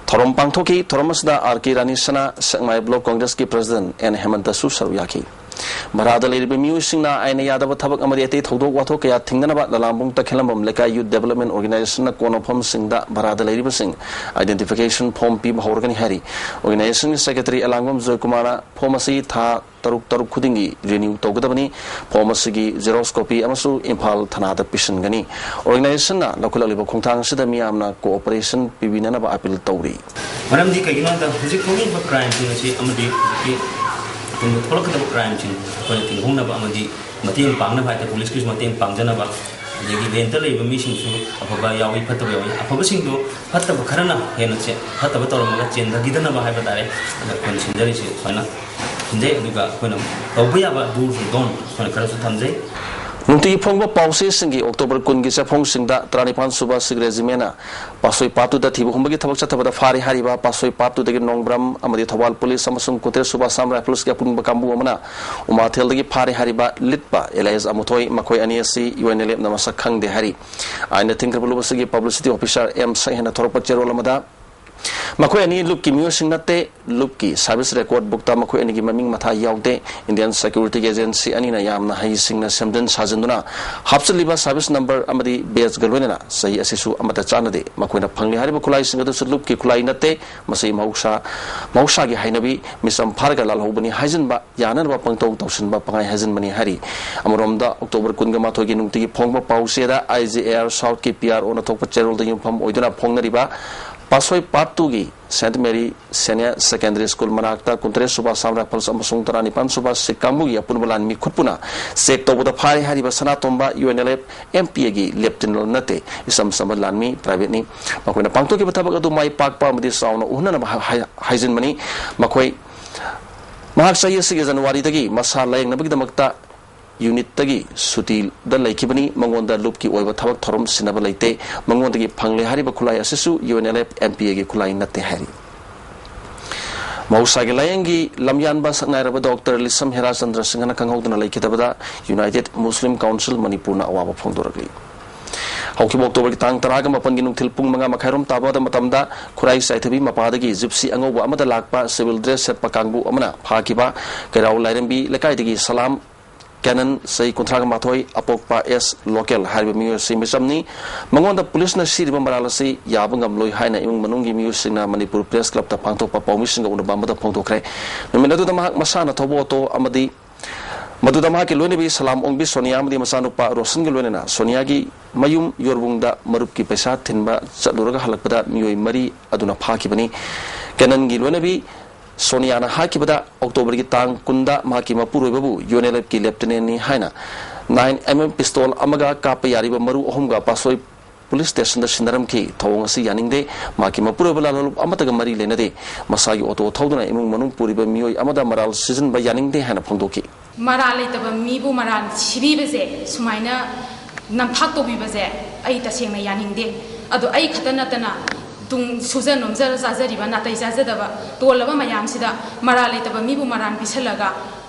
ꯊꯧꯔꯝ ꯄꯥꯡꯊꯣꯛꯈꯤ꯫ ꯊꯧꯔꯝ ꯑꯁꯤꯗ ꯑꯥꯔ ꯀꯦ ꯔꯥꯅꯤ ꯁꯅꯥ, ꯁꯦꯛꯃꯥꯏ ꯕ꯭ꯂꯣꯛ ꯀꯣꯡꯒ꯭ꯔꯦꯁꯀꯤ ꯄ꯭ꯔꯁꯤꯗꯦꯟꯠ ꯑꯦꯟ ꯍꯦꯃꯟꯇꯁꯨ ꯁꯔꯨꯛ ꯌꯥꯈꯤ꯫ ꯚꯔꯥꯗ ꯂꯩꯔꯤꯕ ꯃꯤꯑꯣꯏꯁꯤꯡꯅ ꯑꯥꯏꯟꯅ ꯌꯥꯗꯕ ꯊꯕꯛ ꯑꯃꯗꯤ ꯑꯇꯩ ꯊꯧꯗꯣꯛ ꯋꯥꯊꯣꯛ ꯀꯌꯥ ꯊꯤꯡꯅꯅꯕ ꯂꯂꯥꯝꯕꯨꯡ ꯇꯈꯦꯂꯝꯕꯝ ꯂꯩꯀꯥꯏ ꯌꯨꯠ ꯗꯦꯕꯂꯞꯃꯦꯟ ꯑꯣꯔꯒꯅꯥꯏꯖꯦꯁꯟꯅ ꯀꯣꯟꯕ ꯃꯐꯝꯁꯤꯡꯗ ꯚꯔꯥꯗ ꯂꯩꯔꯤꯕꯁꯤꯡ ꯑꯥꯏꯗꯦꯟꯇꯤꯐꯤꯀꯦꯁꯟ ꯐꯣꯔꯝ ꯄꯤꯕ ꯍꯧꯔꯒꯅꯤ ꯍꯥꯏꯔꯤ꯫ ꯑꯣꯔꯒꯅꯥꯏꯖꯦꯁꯟꯒꯤ ꯁꯦꯀ꯭ꯔꯦꯇꯔꯤ ꯑꯦꯂꯥꯡꯕꯝ ꯖꯣꯏꯀꯨꯃꯥꯔꯅ ꯐꯣꯔꯝ ꯑꯁꯤ ꯊꯥ ꯇꯔꯨꯛ ꯇꯔꯨꯛ ꯈꯨꯗꯤꯡꯒꯤ ꯔꯤꯅ꯭ꯌꯨ ꯇꯧꯒꯗꯕꯅꯤ꯫ ꯐꯣꯔꯝ ꯑꯁꯤꯒꯤ ꯖꯦꯔꯣꯛꯁ ꯀꯣꯄꯤ ꯑꯃꯁꯨ ꯏꯝꯐꯥꯜ ꯊꯅꯥꯗ ꯄꯤꯁꯤꯟꯒꯅꯤ꯫ ꯑꯣꯔꯒꯅꯥꯏꯖꯦꯁꯟꯅ ꯂꯧꯈꯠꯂꯛꯂꯤꯕ ꯈꯣꯡꯊꯥꯡ ꯑꯁꯤꯗ ꯃꯤꯌꯥꯝꯅ ꯀꯣꯑꯣꯄꯔꯦꯁꯟ ꯄꯤꯕꯤꯅꯅꯕ ꯑꯥꯄꯤꯜ ꯇꯧꯔꯤ꯫ ꯃꯔꯝꯗꯤ ꯀꯩꯒꯤꯅꯣ ꯍꯥꯏꯕꯗ ꯍꯧꯖꯤꯛ ꯊꯣꯛꯂꯤꯕ ꯀ꯭ꯔꯥꯏꯝꯁꯤꯡ ꯑꯁꯤ ꯑꯃꯗꯤ ꯍꯧꯖꯤꯛꯀꯤ ꯇꯨꯡꯗ ꯊꯣꯛꯂꯛꯀꯗꯕ ꯀ꯭ꯔꯥꯏꯝꯁꯤꯡ ꯑꯩꯈꯣꯏꯅ ꯊꯤꯡꯍꯧꯅꯕ ꯑꯃꯗꯤ ꯃꯇꯦꯡ ꯄꯥꯡꯅꯕ ꯍꯥꯏꯇꯥꯔꯦ, ꯄꯨꯂꯤꯁꯀꯤꯁꯨ ꯃꯇꯦꯡ ꯄꯥꯡꯖꯅꯕ, ꯑꯗꯒꯤ ꯔꯦꯟꯠꯇ ꯂꯩꯕ ꯃꯤꯁꯤꯡꯁꯨ ꯑꯐꯕ ꯌꯥꯎꯏ, ꯐꯠꯇꯕ ꯌꯥꯎꯏ꯫ ꯑꯐꯕꯁꯤꯡꯗꯣ ꯐꯠꯇꯕ ꯈꯔꯅ ꯍꯦꯟꯅ ꯆꯦ-, ꯐꯠꯇꯕ ꯇꯧꯔꯝꯃꯒ ꯆꯦꯟꯊꯈꯤꯗꯅꯕ ꯍꯥꯏꯕ ꯇꯥꯔꯦ꯫ ꯑꯗ ꯑꯩꯈꯣꯏꯅ ꯁꯤꯟꯖꯔꯤꯁꯦ ꯁꯨꯃꯥꯏꯅ ꯁꯤꯟꯖꯩ꯫ ꯑꯗꯨꯒ ꯑꯩꯈꯣꯏꯅ ꯇꯧꯕ ꯌꯥꯕ do's and don't ꯑꯩꯈꯣꯏꯅ ꯈꯔꯁꯨ ꯊꯝꯖꯩ꯫ ꯅꯨꯡꯇꯤꯒꯤ ꯐꯣꯡꯕ ꯄꯥꯎꯆꯦꯁꯤꯡꯒꯤ ꯑꯣꯛꯇꯣꯕꯔ ꯀꯨꯟꯒꯤ ꯆꯦꯐꯣꯡꯁꯤꯡꯗ ꯇꯔꯥꯅꯤꯄꯥꯟ ꯁꯨꯕ ꯁꯤꯛ ꯔꯦꯖꯤꯃꯦꯟꯅ ꯄꯥꯠꯁꯣꯏ ꯄꯥꯠꯇꯨꯗ ꯊꯤꯕ ꯍꯨꯝꯕꯒꯤ ꯊꯕꯛ ꯆꯠꯊꯕꯗ ꯐꯥꯔꯦ ꯍꯥꯏꯔꯤꯕ ꯄꯥꯠꯁꯣꯏ ꯄꯥꯠꯇꯨꯗꯒꯤ ꯅꯣꯡꯕ꯭ꯔꯝ ꯑꯃꯗꯤ ꯊꯧꯕꯥꯜ ꯄꯨꯂꯤꯁ ꯑꯃꯁꯨꯡ ꯀꯣꯇꯦꯁꯨꯕ ꯑꯁꯥꯝ ꯔꯥꯏꯐꯜꯁꯀꯤ ꯑꯄꯨꯟꯕ ꯀꯥꯡꯕꯨ ꯑꯃꯅ ꯎꯃꯥꯊꯦꯜꯗꯒꯤ ꯐꯥꯔꯦ ꯍꯥꯏꯔꯤꯕ ꯂꯤꯠꯄ ꯑꯦꯂꯥꯏꯁ ꯑꯃꯨꯊꯣꯏ, ꯃꯈꯣꯏ ꯑꯅꯤ ꯑꯁꯤ ꯌꯨ ꯑꯦꯟ ꯑꯦꯜ ꯑꯦꯐꯅ ꯃꯁꯛ ꯈꯪꯗꯦ ꯍꯥꯏꯔꯤ꯫ ꯑꯥꯏꯟꯅ ꯊꯤꯡꯈ꯭ꯔꯕ ꯂꯨꯞ ꯑꯁꯤꯒꯤ ꯄꯕ꯭ꯂꯤꯁꯤꯇꯤ ꯑꯣꯐꯤꯁꯥꯔ ꯑꯦꯝ ꯁꯛꯍꯦꯟꯅ ꯊꯣꯔꯛꯄ ꯆꯦꯔꯣꯜ ꯑꯃꯗ ꯃꯈꯣꯏ ꯑꯅꯤ ꯂꯨꯞꯀꯤ ꯃꯤꯑꯣꯏꯁꯤꯡ ꯅꯠꯇꯦ꯫ ꯂꯨꯞꯀꯤ ꯁꯥꯔꯚꯤꯁ ꯔꯦꯀꯣꯔꯗ ꯕꯨꯛꯇ ꯃꯈꯣꯏ ꯑꯅꯤꯒꯤ ꯃꯃꯤꯡ ꯃꯊꯥ ꯌꯥꯎꯗꯦ꯫ ꯏꯟꯗꯤꯌꯟ ꯁꯦꯀ꯭ꯌꯨꯔꯤꯇꯤꯒꯤ ꯑꯦꯖꯦꯟꯁꯤ ꯑꯅꯤꯅ ꯌꯥꯝꯅ ꯍꯩꯁꯤꯡꯅ ꯁꯦꯝꯖꯤꯟ ꯁꯥꯖꯤꯟꯗꯨꯅ ꯍꯥꯞꯆꯤꯜꯂꯤꯕ ꯁꯥꯔꯚꯤꯁ ꯅꯝꯕꯔ ꯑꯃꯗꯤ ꯕꯦꯖꯒ ꯂꯣꯏꯅꯅ ꯆꯍꯤ ꯑꯁꯤꯁꯨ ꯑꯃꯠꯇ ꯆꯥꯟꯅꯗꯦ꯫ ꯃꯈꯣꯏꯅ ꯐꯪꯂꯤ ꯍꯥꯏꯔꯤꯕ ꯈꯨꯠꯂꯥꯏꯁꯤꯡ ꯑꯗꯨꯁꯨ ꯂꯨꯞꯀꯤ ꯈꯨꯠꯂꯥꯏ ꯅꯠꯇꯦ꯫ ꯃꯁꯤ ꯃꯍꯧꯁꯥ, ꯃꯍꯧꯁꯥꯒꯤ ꯍꯩꯅꯕꯤ, ꯃꯤꯆꯝ ꯐꯥꯔꯒ ꯂꯥꯜꯍꯧꯕꯅꯤ ꯍꯥꯏꯖꯤꯟꯕ, ꯌꯥꯅꯅꯕ ꯄꯪꯇꯧ ꯇꯧꯁꯤꯟꯕ, ꯄꯪꯍꯥꯏ ꯍꯥꯏꯖꯤꯟꯕꯅꯤ ꯍꯥꯏꯔꯤ꯫ ꯑꯃꯔꯣꯝꯗ, ꯑꯣꯛꯇꯣꯕꯔ ꯀꯨꯟꯒ ꯃꯥꯊꯣꯏꯒꯤ ꯅꯨꯡꯇꯤꯒꯤ ꯐꯣꯡꯕ ꯄꯥꯎꯆꯦꯗ ꯑꯥꯏ ꯖꯤ ꯑꯦ ꯑꯥꯔ ꯁꯥꯎꯠꯀꯤ ꯄꯤ ꯑꯥꯔ ꯑꯣꯅ ꯊꯣꯛꯄ ꯆꯦꯔꯣꯜꯗ ꯌꯨꯝꯐꯝ ꯑꯣꯏꯗꯨꯅ ꯐꯣꯡꯅꯔꯤꯕ ꯄꯥꯁꯣꯏ ꯄꯥꯔꯠ ꯇꯨꯒꯤ saint Mary senior secondary school ꯃꯅꯥꯛꯇ ꯀꯨꯟꯇꯔꯦꯠ ꯁꯨꯕ ꯑꯁꯥꯝ ꯔꯥꯏꯐꯜꯁ ꯑꯃꯁꯨꯡ ꯇꯔꯥꯅꯤꯄꯥꯟ ꯁꯨꯕ ꯁꯤꯛ ꯀꯥꯡꯕꯨꯒꯤ ꯑꯄꯨꯟꯕ ꯂꯥꯟꯃꯤ ꯈꯨꯠꯄꯨꯅ ꯆꯦꯛ ꯇꯧꯕꯗ ꯐꯥꯔꯦ ꯍꯥꯏꯔꯤꯕ ꯁꯅꯥꯇꯣꯝꯕ U N L F M P ꯑꯦꯒꯤ ꯂꯦꯞꯇꯤꯅꯦꯟ ꯅꯠꯇꯦ, ꯏꯆꯝ ꯆꯝꯕ ꯂꯥꯟꯃꯤ ꯄ꯭ꯔꯥꯏꯚꯦꯠꯅꯤ꯫ ꯃꯈꯣꯏꯅ ꯄꯥꯡꯊꯣꯛꯈꯤꯕ ꯊꯕꯛ ꯑꯗꯨ ꯃꯥꯏ ꯄꯥꯛꯄ ꯑꯃꯗꯤ ꯆꯥꯎꯅ ꯎꯍꯟꯅꯅꯕ ꯍꯥꯏ-, ꯍꯥꯏꯖꯤꯟꯕꯅꯤ꯫ ꯃꯈꯣꯏ, ꯃꯍꯥꯛ ꯆꯍꯤ ꯑꯁꯤꯒꯤ ꯖꯅꯋꯥꯔꯤꯗꯒꯤ ꯃꯁꯥ ꯂꯥꯌꯦꯡꯅꯕꯒꯤꯗꯃꯛꯇ ꯌꯨꯅꯤꯠꯇꯒꯤ ꯁꯨꯇꯤꯗ ꯂꯩꯈꯤꯕꯅꯤ꯫ ꯃꯉꯣꯟꯗ ꯂꯨꯞꯀꯤ ꯑꯣꯏꯕ ꯊꯕꯛ ꯊꯧꯔꯝ ꯁꯤꯟꯅꯕ ꯂꯩꯇꯦ꯫ ꯃꯉꯣꯟꯗꯒꯤ ꯐꯪꯂꯦ ꯍꯥꯏꯔꯤꯕ ꯈꯨꯠꯂꯥꯏ ꯑꯁꯤꯁꯨ U N L F M P ꯑꯦꯒꯤ ꯈꯨꯠꯂꯥꯏ ꯅꯠꯇꯦ ꯍꯥꯏꯔꯤ꯫ ꯃꯍꯧꯁꯥꯒꯤ ꯂꯥꯏꯌꯦꯡꯒꯤ ꯂꯝꯌꯥꯟꯕ ꯁꯛꯅꯥꯏꯔꯕ ꯗꯣꯛꯇꯔ ꯂꯤꯁꯝ ꯍꯦꯔꯥꯆꯟꯗ꯭ꯔ ꯁꯤꯡꯍꯅ ꯈꯪꯍꯧꯗꯅ ꯂꯩꯈꯤꯗꯕꯗ ꯌꯨꯅꯥꯏꯇꯦꯗ ꯃꯨꯁꯂꯤꯝ ꯀꯥꯎꯟꯁꯤꯜ ꯃꯅꯤꯄꯨꯔꯅ ꯑꯋꯥꯕ ꯐꯣꯡꯗꯣꯔꯛꯂꯤ꯫ ꯍꯧꯈꯤꯕ ꯑꯣꯛꯇꯣꯕꯔꯒꯤ ꯇꯥꯡ ꯇꯔꯥꯒ ꯃꯥꯄꯟꯒꯤ ꯅꯨꯡꯊꯤꯜ ꯄꯨꯡ ꯃꯉꯥ ꯃꯈꯥꯏꯔꯣꯝ ꯇꯥꯕꯗ ꯃꯇꯝꯗ ꯈꯨꯔꯥꯏ ꯆꯥꯏꯊꯕꯤ ꯃꯄꯥꯗꯒꯤ ꯖꯤꯞꯁꯤ ꯑꯉꯧꯕ ꯑꯃꯗ ꯂꯥꯛꯄ ꯁꯤꯚꯤꯜ ꯗ꯭ꯔꯦꯁ ꯁꯦꯠꯄ ꯀꯥꯡꯕꯨ ꯑꯃꯅ ꯐꯥꯈꯤꯕ ꯀꯩꯔꯥꯎ ꯂꯥꯏꯔꯦꯝꯕꯤ ꯂꯩꯀꯥꯏꯗꯒꯤ ꯁꯂꯥꯝ ꯀꯦꯅꯟ, ꯆꯍꯤ ꯀꯨꯟꯊ꯭ꯔꯥꯒ ꯃꯥꯊꯣꯏ, ꯑꯄꯣꯛꯄ ꯑꯦꯁ ꯂꯣꯀꯦꯜ ꯍꯥꯏꯔꯤꯕ ꯃꯤꯑꯣꯏ ꯑꯁꯤ ꯃꯤꯆꯝꯅꯤ꯫ ꯃꯉꯣꯟꯗ ꯄꯨꯂꯤꯁꯅ ꯁꯤꯔꯤꯕ ꯃꯔꯥꯜ ꯑꯁꯤ ꯌꯥꯕ ꯉꯝꯂꯣꯏ ꯍꯥꯏꯅ ꯏꯃꯨꯡ ꯃꯅꯨꯡꯒꯤ ꯃꯤꯑꯣꯏꯁꯤꯡꯅ ꯃꯅꯤꯄꯨꯔ ꯄ꯭ꯔꯦꯁ ꯀ꯭ꯂꯕꯇ ꯄꯥꯡꯊꯣꯛꯄ ꯄꯥꯎꯃꯤꯁꯤꯡꯒ ꯎꯅꯕ ꯑꯃꯗ ꯐꯣꯡꯗꯣꯛꯈ꯭ꯔꯦ꯫ ꯅꯨꯃꯤꯠ ꯑꯗꯨꯗ ꯃꯍꯥꯛ ꯃꯁꯥꯅ ꯊꯧꯕ ꯑꯣꯇꯣ ꯑꯃꯗꯤ ꯃꯗꯨꯗ ꯃꯍꯥꯛꯀꯤ ꯂꯣꯏꯅꯕꯤ ꯁꯂꯥꯝ ꯑꯣꯡꯕꯤ ꯁꯣꯅꯤꯌꯥ ꯑꯃꯗꯤ ꯃꯆꯥꯅꯨꯄꯥ ꯔꯣꯁꯟꯒ ꯂꯣꯏꯅꯅ ꯁꯣꯅꯤꯌꯥꯒꯤ ꯃꯌꯨꯝ ꯌꯣꯔꯕꯨꯡꯗ ꯃꯔꯨꯞꯀꯤ ꯄꯩꯁꯥ ꯊꯤꯟꯕ ꯆꯠꯂꯨꯔꯒ ꯍꯜꯂꯛꯄꯗ ꯃꯤꯑꯣꯏ ꯃꯔꯤ ꯑꯗꯨꯅ ꯐꯥꯈꯤꯕꯅꯤ꯫ ꯀꯦꯅꯟꯒꯤ ꯂꯣꯏꯅꯕꯤ ꯁꯣꯅꯤꯌꯥꯅ ꯍꯥꯏꯈꯤꯕꯗ, ꯑꯣꯛꯇꯣꯕꯔꯒꯤ ꯇꯥꯡ ꯀꯨꯟꯗ ꯃꯍꯥꯛꯀꯤ ꯃꯄꯨꯔꯣꯏꯕꯕꯨ ꯌꯨ ꯑꯦꯟ ꯑꯦꯜ ꯑꯦꯐꯀꯤ ꯂꯦꯞꯇꯤꯅꯦꯟꯅꯤ ꯍꯥꯏꯅ ꯅꯥꯏꯟ ꯑꯦꯝ ꯑꯦꯝ ꯄꯤꯁꯇꯣꯜ ꯑꯃꯒ ꯀꯥꯞꯄ ꯌꯥꯔꯤꯕ ꯃꯔꯨ ꯑꯍꯨꯝꯒ ꯄꯥꯁꯣꯏ ꯄꯨꯂꯤꯁ ꯁ꯭ꯇꯦꯁꯟꯗ ꯁꯤꯟꯅꯔꯝꯈꯤ꯫ ꯊꯧꯑꯣꯡ ꯑꯁꯤ ꯌꯥꯅꯤꯡꯗꯦ꯫ ꯃꯍꯥꯛꯀꯤ ꯃꯄꯨꯔꯣꯏꯕ ꯂꯥꯜꯍꯧꯂꯨꯞ ꯑꯃꯠꯇꯒ ꯃꯔꯤ ꯂꯩꯅꯗꯦ꯫ ꯃꯁꯥꯒꯤ ꯑꯣꯇꯣ ꯊꯧꯗꯨꯅ ꯏꯃꯨꯡ ꯃꯅꯨꯡ ꯄꯨꯔꯤꯕ ꯃꯤꯑꯣꯏ ꯑꯃꯗ ꯃꯔꯥꯜ ꯁꯤꯖꯤꯟꯕ ꯌꯥꯅꯤꯡꯗꯦ ꯍꯥꯏꯅ ꯐꯣꯡꯗꯣꯛꯈꯤ꯫ ꯃꯔꯥꯜ ꯂꯩꯇꯕ ꯃꯤꯕꯨ ꯃꯔꯥꯜ ꯁꯤꯕꯤꯕꯁꯦ ꯁꯨꯃꯥꯏꯅ ꯅꯝꯊꯥꯛ ꯇꯧꯕꯤꯕꯁꯦ ꯑꯩ ꯇꯁꯦꯡꯅ ꯌꯥꯅꯤꯡꯗꯦ꯫ ꯑꯗꯣ ꯑꯩ ꯈꯛꯇ ꯅꯠꯇꯅ ꯇꯨꯡ ꯁꯨꯖ ꯅꯣꯝꯖꯔ ꯆꯥꯖꯔꯤꯕ ꯅꯥꯇꯩ ꯆꯥꯖꯗꯕ ꯇꯣꯜꯂꯕ ꯃꯌꯥꯝꯁꯤꯗ ꯃꯔꯥꯜ ꯂꯩꯇꯕ ꯃꯤꯕꯨ ꯃꯔꯥꯜ ꯄꯤꯁꯜꯂꯒ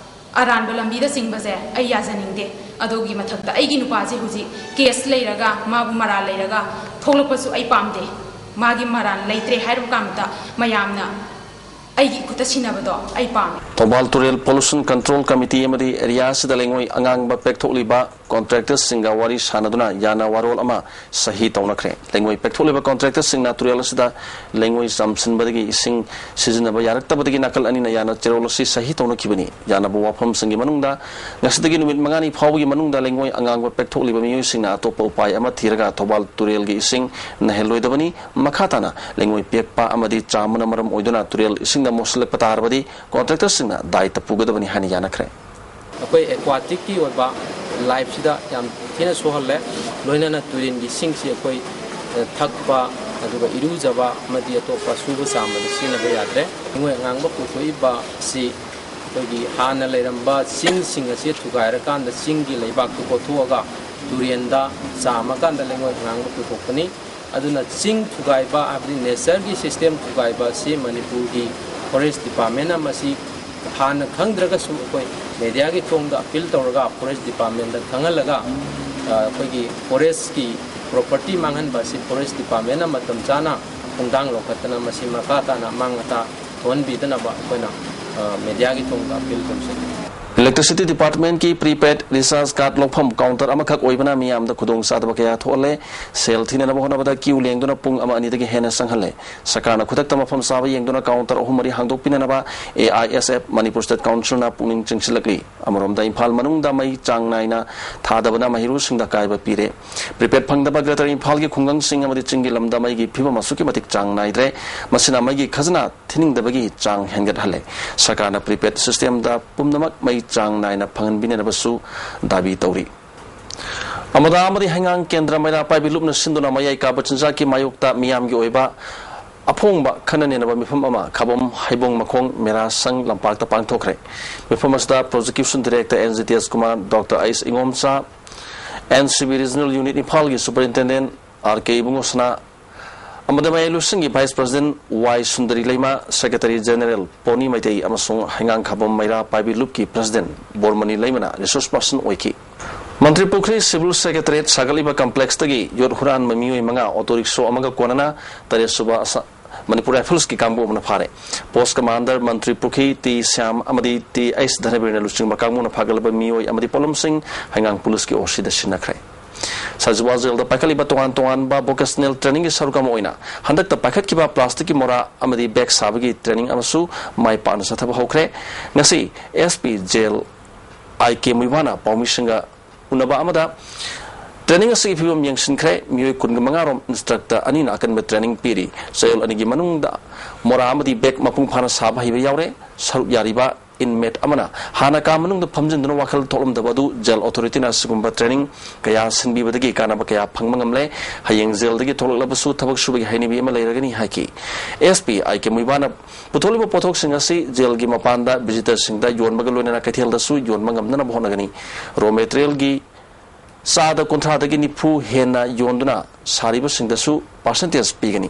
ꯑꯔꯥꯟꯕ ꯂꯝꯕꯤꯗ ꯆꯤꯡꯕꯁꯦ ꯑꯩ ꯌꯥꯖꯅꯤꯡꯗꯦ꯫ ꯑꯗꯨꯒꯤ ꯃꯊꯛꯇ ꯑꯩꯒꯤ ꯅꯨꯄꯥꯁꯦ ꯍꯧꯖꯤꯛ ꯀꯦꯁ ꯂꯩꯔꯒ, ꯃꯥꯕꯨ ꯃꯔꯥꯜ ꯂꯩꯔꯒ ꯊꯣꯛꯂꯛꯄꯁꯨ ꯑꯩ ꯄꯥꯝꯗꯦ꯫ ꯃꯥꯒꯤ ꯃꯔꯥꯜ ꯂꯩꯇ꯭ꯔꯦ ꯍꯥꯏꯔꯕ ꯀꯥꯟꯗ ꯃꯌꯥꯝꯅ ꯑꯩꯒꯤ ꯏꯈꯨꯠꯇ ꯁꯤꯟꯅꯕꯗꯣ ꯑꯩ ꯄꯥꯝꯃꯤ꯫ ꯊꯧꯕꯥꯜ ꯇꯨꯔꯦꯜ Pollution Control Committee ꯑꯃꯗꯤ area ꯑꯁꯤꯗ ꯂꯩꯉꯣꯏ ꯑꯉꯥꯡꯕ ꯄꯦꯛꯊꯣꯛꯂꯤꯕ contractorꯁꯤꯡꯒ ꯋꯥꯔꯤ ꯁꯥꯟꯅꯗꯨꯅ ꯌꯥꯅ ꯋꯥꯔꯣꯜ ꯑꯃ ꯁꯍꯤ ꯇꯧꯅꯈ꯭ꯔꯦ꯫ ꯂꯩꯉꯣꯏ ꯄꯦꯛꯊꯣꯛꯂꯤꯕ contractorꯁꯤꯡꯅ ꯇꯨꯔꯦꯜ ꯑꯁꯤꯗ ꯂꯩꯉꯣꯏ ꯆꯝꯁꯤꯟꯕꯗꯒꯤ ꯏꯁꯤꯡ ꯁꯤꯖꯤꯟꯅꯕ ꯌꯥꯔꯛꯇꯕꯗꯒꯤ ꯅꯥꯀꯜ ꯑꯅꯤꯅ ꯌꯥꯅ ꯆꯦꯔꯣꯜ ꯑꯁꯤ ꯁꯍꯤ ꯇꯧꯅꯈꯤꯕꯅꯤ꯫ ꯌꯥꯅꯕ ꯋꯥꯐꯝꯁꯤꯡꯒꯤ ꯃꯅꯨꯡꯗ ꯉꯁꯤꯗꯒꯤ ꯅꯨꯃꯤꯠ ꯃꯉꯥꯅꯤ ꯐꯥꯎꯕꯒꯤ ꯃꯅꯨꯡꯗ ꯂꯩꯉꯣꯏ ꯑꯉꯥꯡꯕ ꯄꯦꯛꯊꯣꯛꯂꯤꯕ ꯃꯤꯑꯣꯏꯁꯤꯡꯅ ꯑꯇꯣꯞꯄ ꯎꯄꯥꯏ ꯑꯃ ꯊꯤꯔꯒ ꯊꯧꯕꯥꯜ ꯇꯨꯔꯦꯜꯒꯤ ꯏꯁꯤꯡ ꯅꯩꯍꯜꯂꯣꯏꯗꯕꯅꯤ꯫ ꯃꯈꯥ ꯇꯥꯅ ꯂꯩꯉꯣꯏ ꯄꯦꯛꯄ ꯑꯃꯗꯤ ꯆꯥꯝꯕꯅ ꯃꯔꯝ ꯑꯣꯏꯗꯨꯅ ꯇꯨꯔꯦꯜ ꯏꯁꯤꯡꯗ ꯃꯣꯠꯁꯤꯜꯂꯛꯄ ꯇꯥꯔꯕꯗꯤ contractorꯁꯤꯡꯅ ꯗꯥꯏꯇ ꯄꯨꯒꯗꯕꯅꯤ ꯍꯥꯏꯅ ꯌꯥꯅꯈ꯭ꯔꯦ꯫ ꯑꯩꯈꯣꯏ aquaticꯀꯤ ꯑꯣꯏꯕ lifeꯁꯤꯗ ꯌꯥꯝ ꯊꯤꯅ ꯁꯣꯛꯍꯜꯂꯦ꯫ ꯂꯣꯏꯅꯅ ꯇꯨꯔꯦꯟꯒꯤ ꯏꯁꯤꯡꯁꯤ ꯑꯩꯈꯣꯏ ꯊꯛꯄ, ꯑꯗꯨꯒ ꯏꯔꯨꯖꯕ ꯑꯃꯗꯤ ꯑꯇꯣꯞꯄ ꯁꯨꯕ ꯆꯥꯝꯕꯗ ꯁꯤꯖꯤꯟꯅꯕ ꯌꯥꯗ꯭ꯔꯦ꯫ ꯂꯩꯉꯣꯏ ꯑꯉꯥꯡꯕ ꯄꯨꯊꯣꯛꯏꯕ ꯑꯁꯤ ꯑꯩꯈꯣꯏꯒꯤ ꯍꯥꯟꯅ ꯂꯩꯔꯝꯕ ꯆꯤꯡꯁꯤꯡ ꯑꯁꯤ ꯊꯨꯒꯥꯏꯔꯀꯥꯟꯗ ꯆꯤꯡꯒꯤ ꯂꯩꯕꯥꯛꯇꯨ ꯀꯣꯠꯊꯣꯛꯑꯒ ꯇꯨꯔꯦꯟꯗ ꯆꯥꯝꯃꯀꯥꯟꯗ ꯂꯩꯉꯣꯏ ꯑꯉꯥꯡꯕ ꯄꯨꯊꯣꯛꯄꯅꯤ꯫ ꯑꯗꯨꯅ ꯆꯤꯡ ꯊꯨꯒꯥꯏꯕ ꯍꯥꯏꯕꯗꯤ natureꯒꯤ system ꯊꯨꯒꯥꯏꯕ ꯑꯁꯤ ꯃꯅꯤꯄꯨꯔꯒꯤ forest departmentꯅ ꯃꯁꯤ ꯍꯥꯟꯅ ꯈꯪꯗ꯭ꯔꯒꯁꯨ ꯑꯩꯈꯣꯏ mediaꯒꯤ ꯊꯣꯡꯗ appeal ꯇꯧꯔꯒ forest departmentꯗ ꯈꯪꯍꯜꯂꯒ ꯑꯩꯈꯣꯏꯒꯤ forestꯀꯤ property ꯃꯥꯡꯍꯟꯕ ꯑꯁꯤ forest departmentꯅ ꯃꯇꯝ ꯆꯥꯅ ꯈꯣꯡꯊꯥꯡ ꯂꯧꯈꯠꯇꯅ ꯃꯁꯤ ꯃꯈꯥ ꯇꯥꯅ ꯑꯃꯥꯡ ꯑꯇꯥ ꯊꯣꯛꯍꯟꯕꯤꯗꯅꯕ ꯑꯩꯈꯣꯏꯅ mediaꯒꯤ ꯊꯣꯡꯗ appeal ꯇꯧꯖꯔꯤ꯫ Electricity Departmentꯀꯤ prepaid recharge card ꯂꯧꯐꯝ counter ꯑꯃꯈꯛ ꯑꯣꯏꯕꯅ ꯃꯤꯌꯥꯝꯗ ꯈꯨꯗꯣꯡꯆꯥꯗꯕ ꯀꯌꯥ ꯊꯣꯛꯍꯜꯂꯦ꯫ ꯁꯦꯜ ꯊꯤꯅꯅꯕ ꯍꯣꯠꯅꯕꯗ queue ꯂꯦꯡꯗꯨꯅ ꯄꯨꯡ ꯑꯃ ꯑꯅꯤꯗꯒꯤ ꯍꯦꯟꯅ ꯆꯪꯍꯜꯂꯦ꯫ ꯁꯔꯀꯥꯔꯅ ꯈꯨꯗꯛꯇ ꯃꯐꯝ ꯆꯥꯕ ꯌꯦꯡꯗꯨꯅ counter ꯑꯍꯨꯝ ꯃꯔꯤ ꯍꯥꯡꯗꯣꯛꯄꯤꯅꯅꯕ A I S F Manipur State Councilꯅ ꯄꯨꯛꯅꯤꯡ ꯆꯤꯡꯁꯤꯜꯂꯛꯂꯤ꯫ ꯑꯃꯔꯣꯝꯗ ꯏꯝꯐꯥꯜ ꯃꯅꯨꯡꯗ ꯃꯩ ꯆꯥꯡ ꯅꯥꯏꯅ ꯊꯥꯗꯕꯅ ꯃꯍꯩꯔꯣꯏꯁꯤꯡꯗ ꯑꯀꯥꯏꯕ ꯄꯤꯔꯦ꯫ Prepaid ꯐꯪꯗꯕ Greater ꯏꯝꯐꯥꯜꯒꯤ ꯈꯨꯡꯒꯪꯁꯤꯡ ꯑꯃꯗꯤ ꯆꯤꯡꯒꯤ ꯂꯝꯗ ꯃꯩꯒꯤ ꯐꯤꯕꯝ ꯑꯁꯨꯛꯀꯤ ꯃꯇꯤꯛ ꯆꯥꯡ ꯅꯥꯏꯗ꯭ꯔꯦ꯫ ꯃꯁꯤꯅ ꯃꯩꯒꯤ ꯈꯖꯅꯥ ꯊꯤꯅꯤꯡꯗꯕꯒꯤ ꯆꯥꯡ ꯍꯦꯟꯒꯠꯍꯜꯂꯦ꯫ ꯁꯔꯀꯥꯔꯅ prepaid systemꯗ ꯄꯨꯝꯅꯃꯛ ꯃꯩ ꯆꯥꯡ ꯅꯥꯏꯅ ꯐꯪꯍꯟꯕꯤꯅꯅꯕꯁꯨ ꯗꯥꯕꯤ ꯇꯧꯔꯤ꯫ ꯑꯃꯗꯥ ꯑꯃꯗꯤ ꯍꯩꯉꯥꯡ ꯀꯦꯟꯗ꯭ꯔ ꯃꯩꯔꯥ ꯄꯥꯏꯕꯤ ꯂꯨꯞꯅ ꯁꯤꯟꯗꯨꯅ ꯃꯌꯥꯏ ꯀꯥꯕ ꯆꯤꯟꯖꯥꯛꯀꯤ ꯃꯥꯌꯣꯛꯇ ꯃꯤꯌꯥꯝꯒꯤ ꯑꯣꯏꯕ ꯑꯐꯣꯡꯕ ꯈꯟꯅ ꯅꯩꯅꯕ ꯃꯤꯐꯝ ꯑꯃ ꯈꯥꯕꯝ ꯍꯩꯕꯣꯡ ꯃꯈꯣꯡ ꯃꯦꯔꯥ ꯁꯪ ꯂꯝꯄꯥꯛꯇ ꯄꯥꯡꯊꯣꯛꯈ꯭ꯔꯦ꯫ ꯃꯤꯐꯝ ꯑꯁꯤꯗ Prosecution Director N G Tejkumar, Doctor ꯑꯩꯁ ꯏꯉꯣꯝꯆꯥ, N C B Regional Unit ꯏꯝꯐꯥꯜꯒꯤ Superintendent R K ꯏꯕꯨꯡꯉꯣ ꯁꯅꯥ, ꯑꯃꯗꯤ ꯃꯌꯥꯏ ꯂꯣꯏꯁꯪꯒꯤ Vice President ꯋꯥꯏ ꯁꯨꯟꯗꯔꯤ ꯂꯩꯃ, Secretary General ꯄꯣꯅꯤ ꯃꯩꯇꯩ ꯑꯃꯁꯨꯡ ꯍꯩꯉꯥꯡꯈꯥꯕꯝ ꯃꯩꯔꯥ ꯄꯥꯏꯕꯤ ꯂꯨꯞꯀꯤ President ꯕꯣꯔꯃꯅꯤ ꯂꯩꯃꯅ resource person ꯑꯣꯏꯈꯤ꯫ ꯃꯟꯇ꯭ꯔꯤ ꯄꯨꯈ꯭ꯔꯤ ꯁꯤꯚꯤꯜ ꯁꯦꯀ꯭ꯔꯦꯇꯔꯤꯌꯦꯠ ꯁꯥꯒꯠꯂꯤꯕ ꯀꯝꯄ꯭ꯂꯦꯛꯁꯇꯒꯤ ꯌꯣꯠ ꯍꯨꯔꯥꯟꯕ ꯃꯤꯑꯣꯏ ꯃꯉꯥ ꯑꯣꯇꯣ ꯔꯤꯛꯁꯣ ꯑꯃꯒ ꯀꯣꯟꯅꯅ ꯇꯔꯦꯠ ꯁꯨꯕ ꯑꯁ-, ꯃꯅꯤꯄꯨꯔ ꯔꯥꯏꯐꯜꯁꯀꯤ ꯀꯥꯡꯕꯨ ꯑꯃꯅ ꯐꯥꯔꯦ꯫ ꯄꯣꯁ ꯀꯃꯥꯟꯗꯔ ꯃꯟꯇ꯭ꯔꯤ ꯄꯨꯈ꯭ꯔꯤ ꯇꯤ ꯁ꯭ꯌꯥꯝ ꯑꯃꯗꯤ ꯇꯤ ꯑꯩꯆ ꯙꯅꯕꯤꯔꯅ ꯂꯨꯆꯤꯡꯕ ꯀꯥꯡꯕꯨꯅ ꯐꯥꯒꯠꯂꯕ ꯃꯤꯑꯣꯏ ꯑꯃꯗꯤ ꯄꯣꯠꯂꯝꯁꯤꯡ ꯍꯩꯉꯥꯡ ꯄꯨꯂꯤꯁꯀꯤ ꯑꯣ ꯁꯤꯗ ꯁꯤꯟꯅꯈ꯭ꯔꯦ꯫ ꯁꯖꯤꯋꯥ ꯖꯦꯜꯗ ꯄꯥꯏꯈꯠꯂꯤꯕ ꯇꯣꯉꯥꯟ ꯇꯣꯉꯥꯟꯕ ꯚꯣꯀꯦꯁꯅꯦꯜ ꯇ꯭ꯔꯦꯅꯤꯡꯒꯤ ꯁꯔꯨꯛ ꯑꯃ ꯑꯣꯏꯅ ꯍꯟꯗꯛꯇ ꯄꯥꯏꯈꯠꯈꯤꯕ ꯄ꯭ꯂꯥꯁꯇꯤꯛꯀꯤ ꯃꯣꯔꯥ ꯑꯃꯗꯤ ꯕꯦꯒ ꯁꯥꯕꯒꯤ ꯇ꯭ꯔꯦꯅꯤꯡ ꯑꯃꯁꯨ ꯃꯥꯏ ꯄꯥꯛꯅ ꯆꯠꯊꯕ ꯍꯧꯈ꯭ꯔꯦ꯫ ꯉꯁꯤ ꯑꯦꯁ ꯄꯤ ꯖꯦꯜ ꯑꯥꯏ ꯀꯦ ꯃꯨꯏꯕꯥꯅ ꯄꯥꯎꯃꯤꯁꯤꯡꯒ ꯎꯅꯕ ꯑꯃꯗ ꯇ꯭ꯔꯦꯅꯤꯡ ꯑꯁꯤꯒꯤ ꯐꯤꯕꯝ ꯌꯦꯡꯁꯤꯟꯈ꯭ꯔꯦ꯫ ꯃꯤꯑꯣꯏ ꯀꯨꯟꯒ ꯃꯉꯥ ꯔꯣꯝ ꯏꯟꯁꯇ꯭ꯔꯛꯇꯔ ꯑꯅꯤꯅ ꯑꯀꯟꯕ ꯇ꯭ꯔꯦꯅꯤꯡ ꯄꯤꯔꯤ꯫ ꯆꯌꯣꯜ ꯑꯅꯤꯒꯤ ꯃꯅꯨꯡꯗ ꯃꯣꯔꯥ ꯑꯃꯗꯤ ꯕꯦꯒ ꯃꯄꯨꯡ ꯐꯥꯅ ꯁꯥꯕ ꯍꯩꯕ ꯌꯥꯎꯔꯦ꯫ ꯁꯔꯨꯛ ꯌꯥꯔꯤꯕ ꯏꯟꯃꯦꯠ ꯑꯃꯅ ꯍꯥꯟꯅ ꯀꯥ ꯃꯅꯨꯡꯗ ꯐꯝꯖꯤꯟꯗꯨꯅ ꯋꯥꯈꯜ ꯊꯣꯛꯂꯝꯗꯕ ꯑꯗꯨ ꯖꯦꯜ ꯑꯣꯊꯣꯔꯤꯇꯤꯅ ꯑꯁꯤꯒꯨꯝꯕ ꯇ꯭ꯔꯦꯅꯤꯡ ꯀꯌꯥ ꯁꯤꯟꯕꯤꯕꯗꯒꯤ ꯀꯥꯟꯅꯕ ꯀꯌꯥ ꯐꯪꯕ ꯉꯝꯂꯦ꯫ ꯍꯌꯦꯡ ꯖꯦꯜꯗꯒꯤ ꯊꯣꯛꯂꯛꯂꯕꯁꯨ ꯊꯕꯛ ꯁꯨꯕꯒꯤ ꯍꯩꯅꯕꯤ ꯑꯃ ꯂꯩꯔꯒꯅꯤ ꯍꯥꯏꯈꯤ꯫ ꯑꯦꯁ ꯄꯤ ꯑꯥꯏ ꯀꯦ ꯃꯨꯏꯕꯥꯅ ꯄꯨꯊꯣꯛꯂꯤꯕ ꯄꯣꯠꯊꯣꯛꯁꯤꯡ ꯑꯁꯤ ꯖꯦꯜꯒꯤ ꯃꯄꯥꯟꯗ ꯚꯤꯖꯤꯇꯔꯁꯤꯡꯗ ꯌꯣꯟꯕꯒ ꯂꯣꯏꯅꯅ ꯀꯩꯊꯦꯜꯗꯁꯨ ꯌꯣꯟꯕ ꯉꯝꯅꯅꯕ ꯍꯣꯠꯅꯒꯅꯤ꯫ ꯔꯣ ꯃꯦꯇꯔꯤꯌꯦꯜꯒꯤ ꯆꯥꯗ ꯀꯨꯟꯊ꯭ꯔꯥꯗꯒꯤ ꯅꯤꯐꯨ ꯍꯦꯟꯅ ꯌꯣꯟꯗꯨꯅ ꯁꯥꯔꯤꯕꯁꯤꯡꯗꯁꯨ ꯄꯥꯔꯁꯦꯟꯇꯦꯖ ꯄꯤꯒꯅꯤ꯫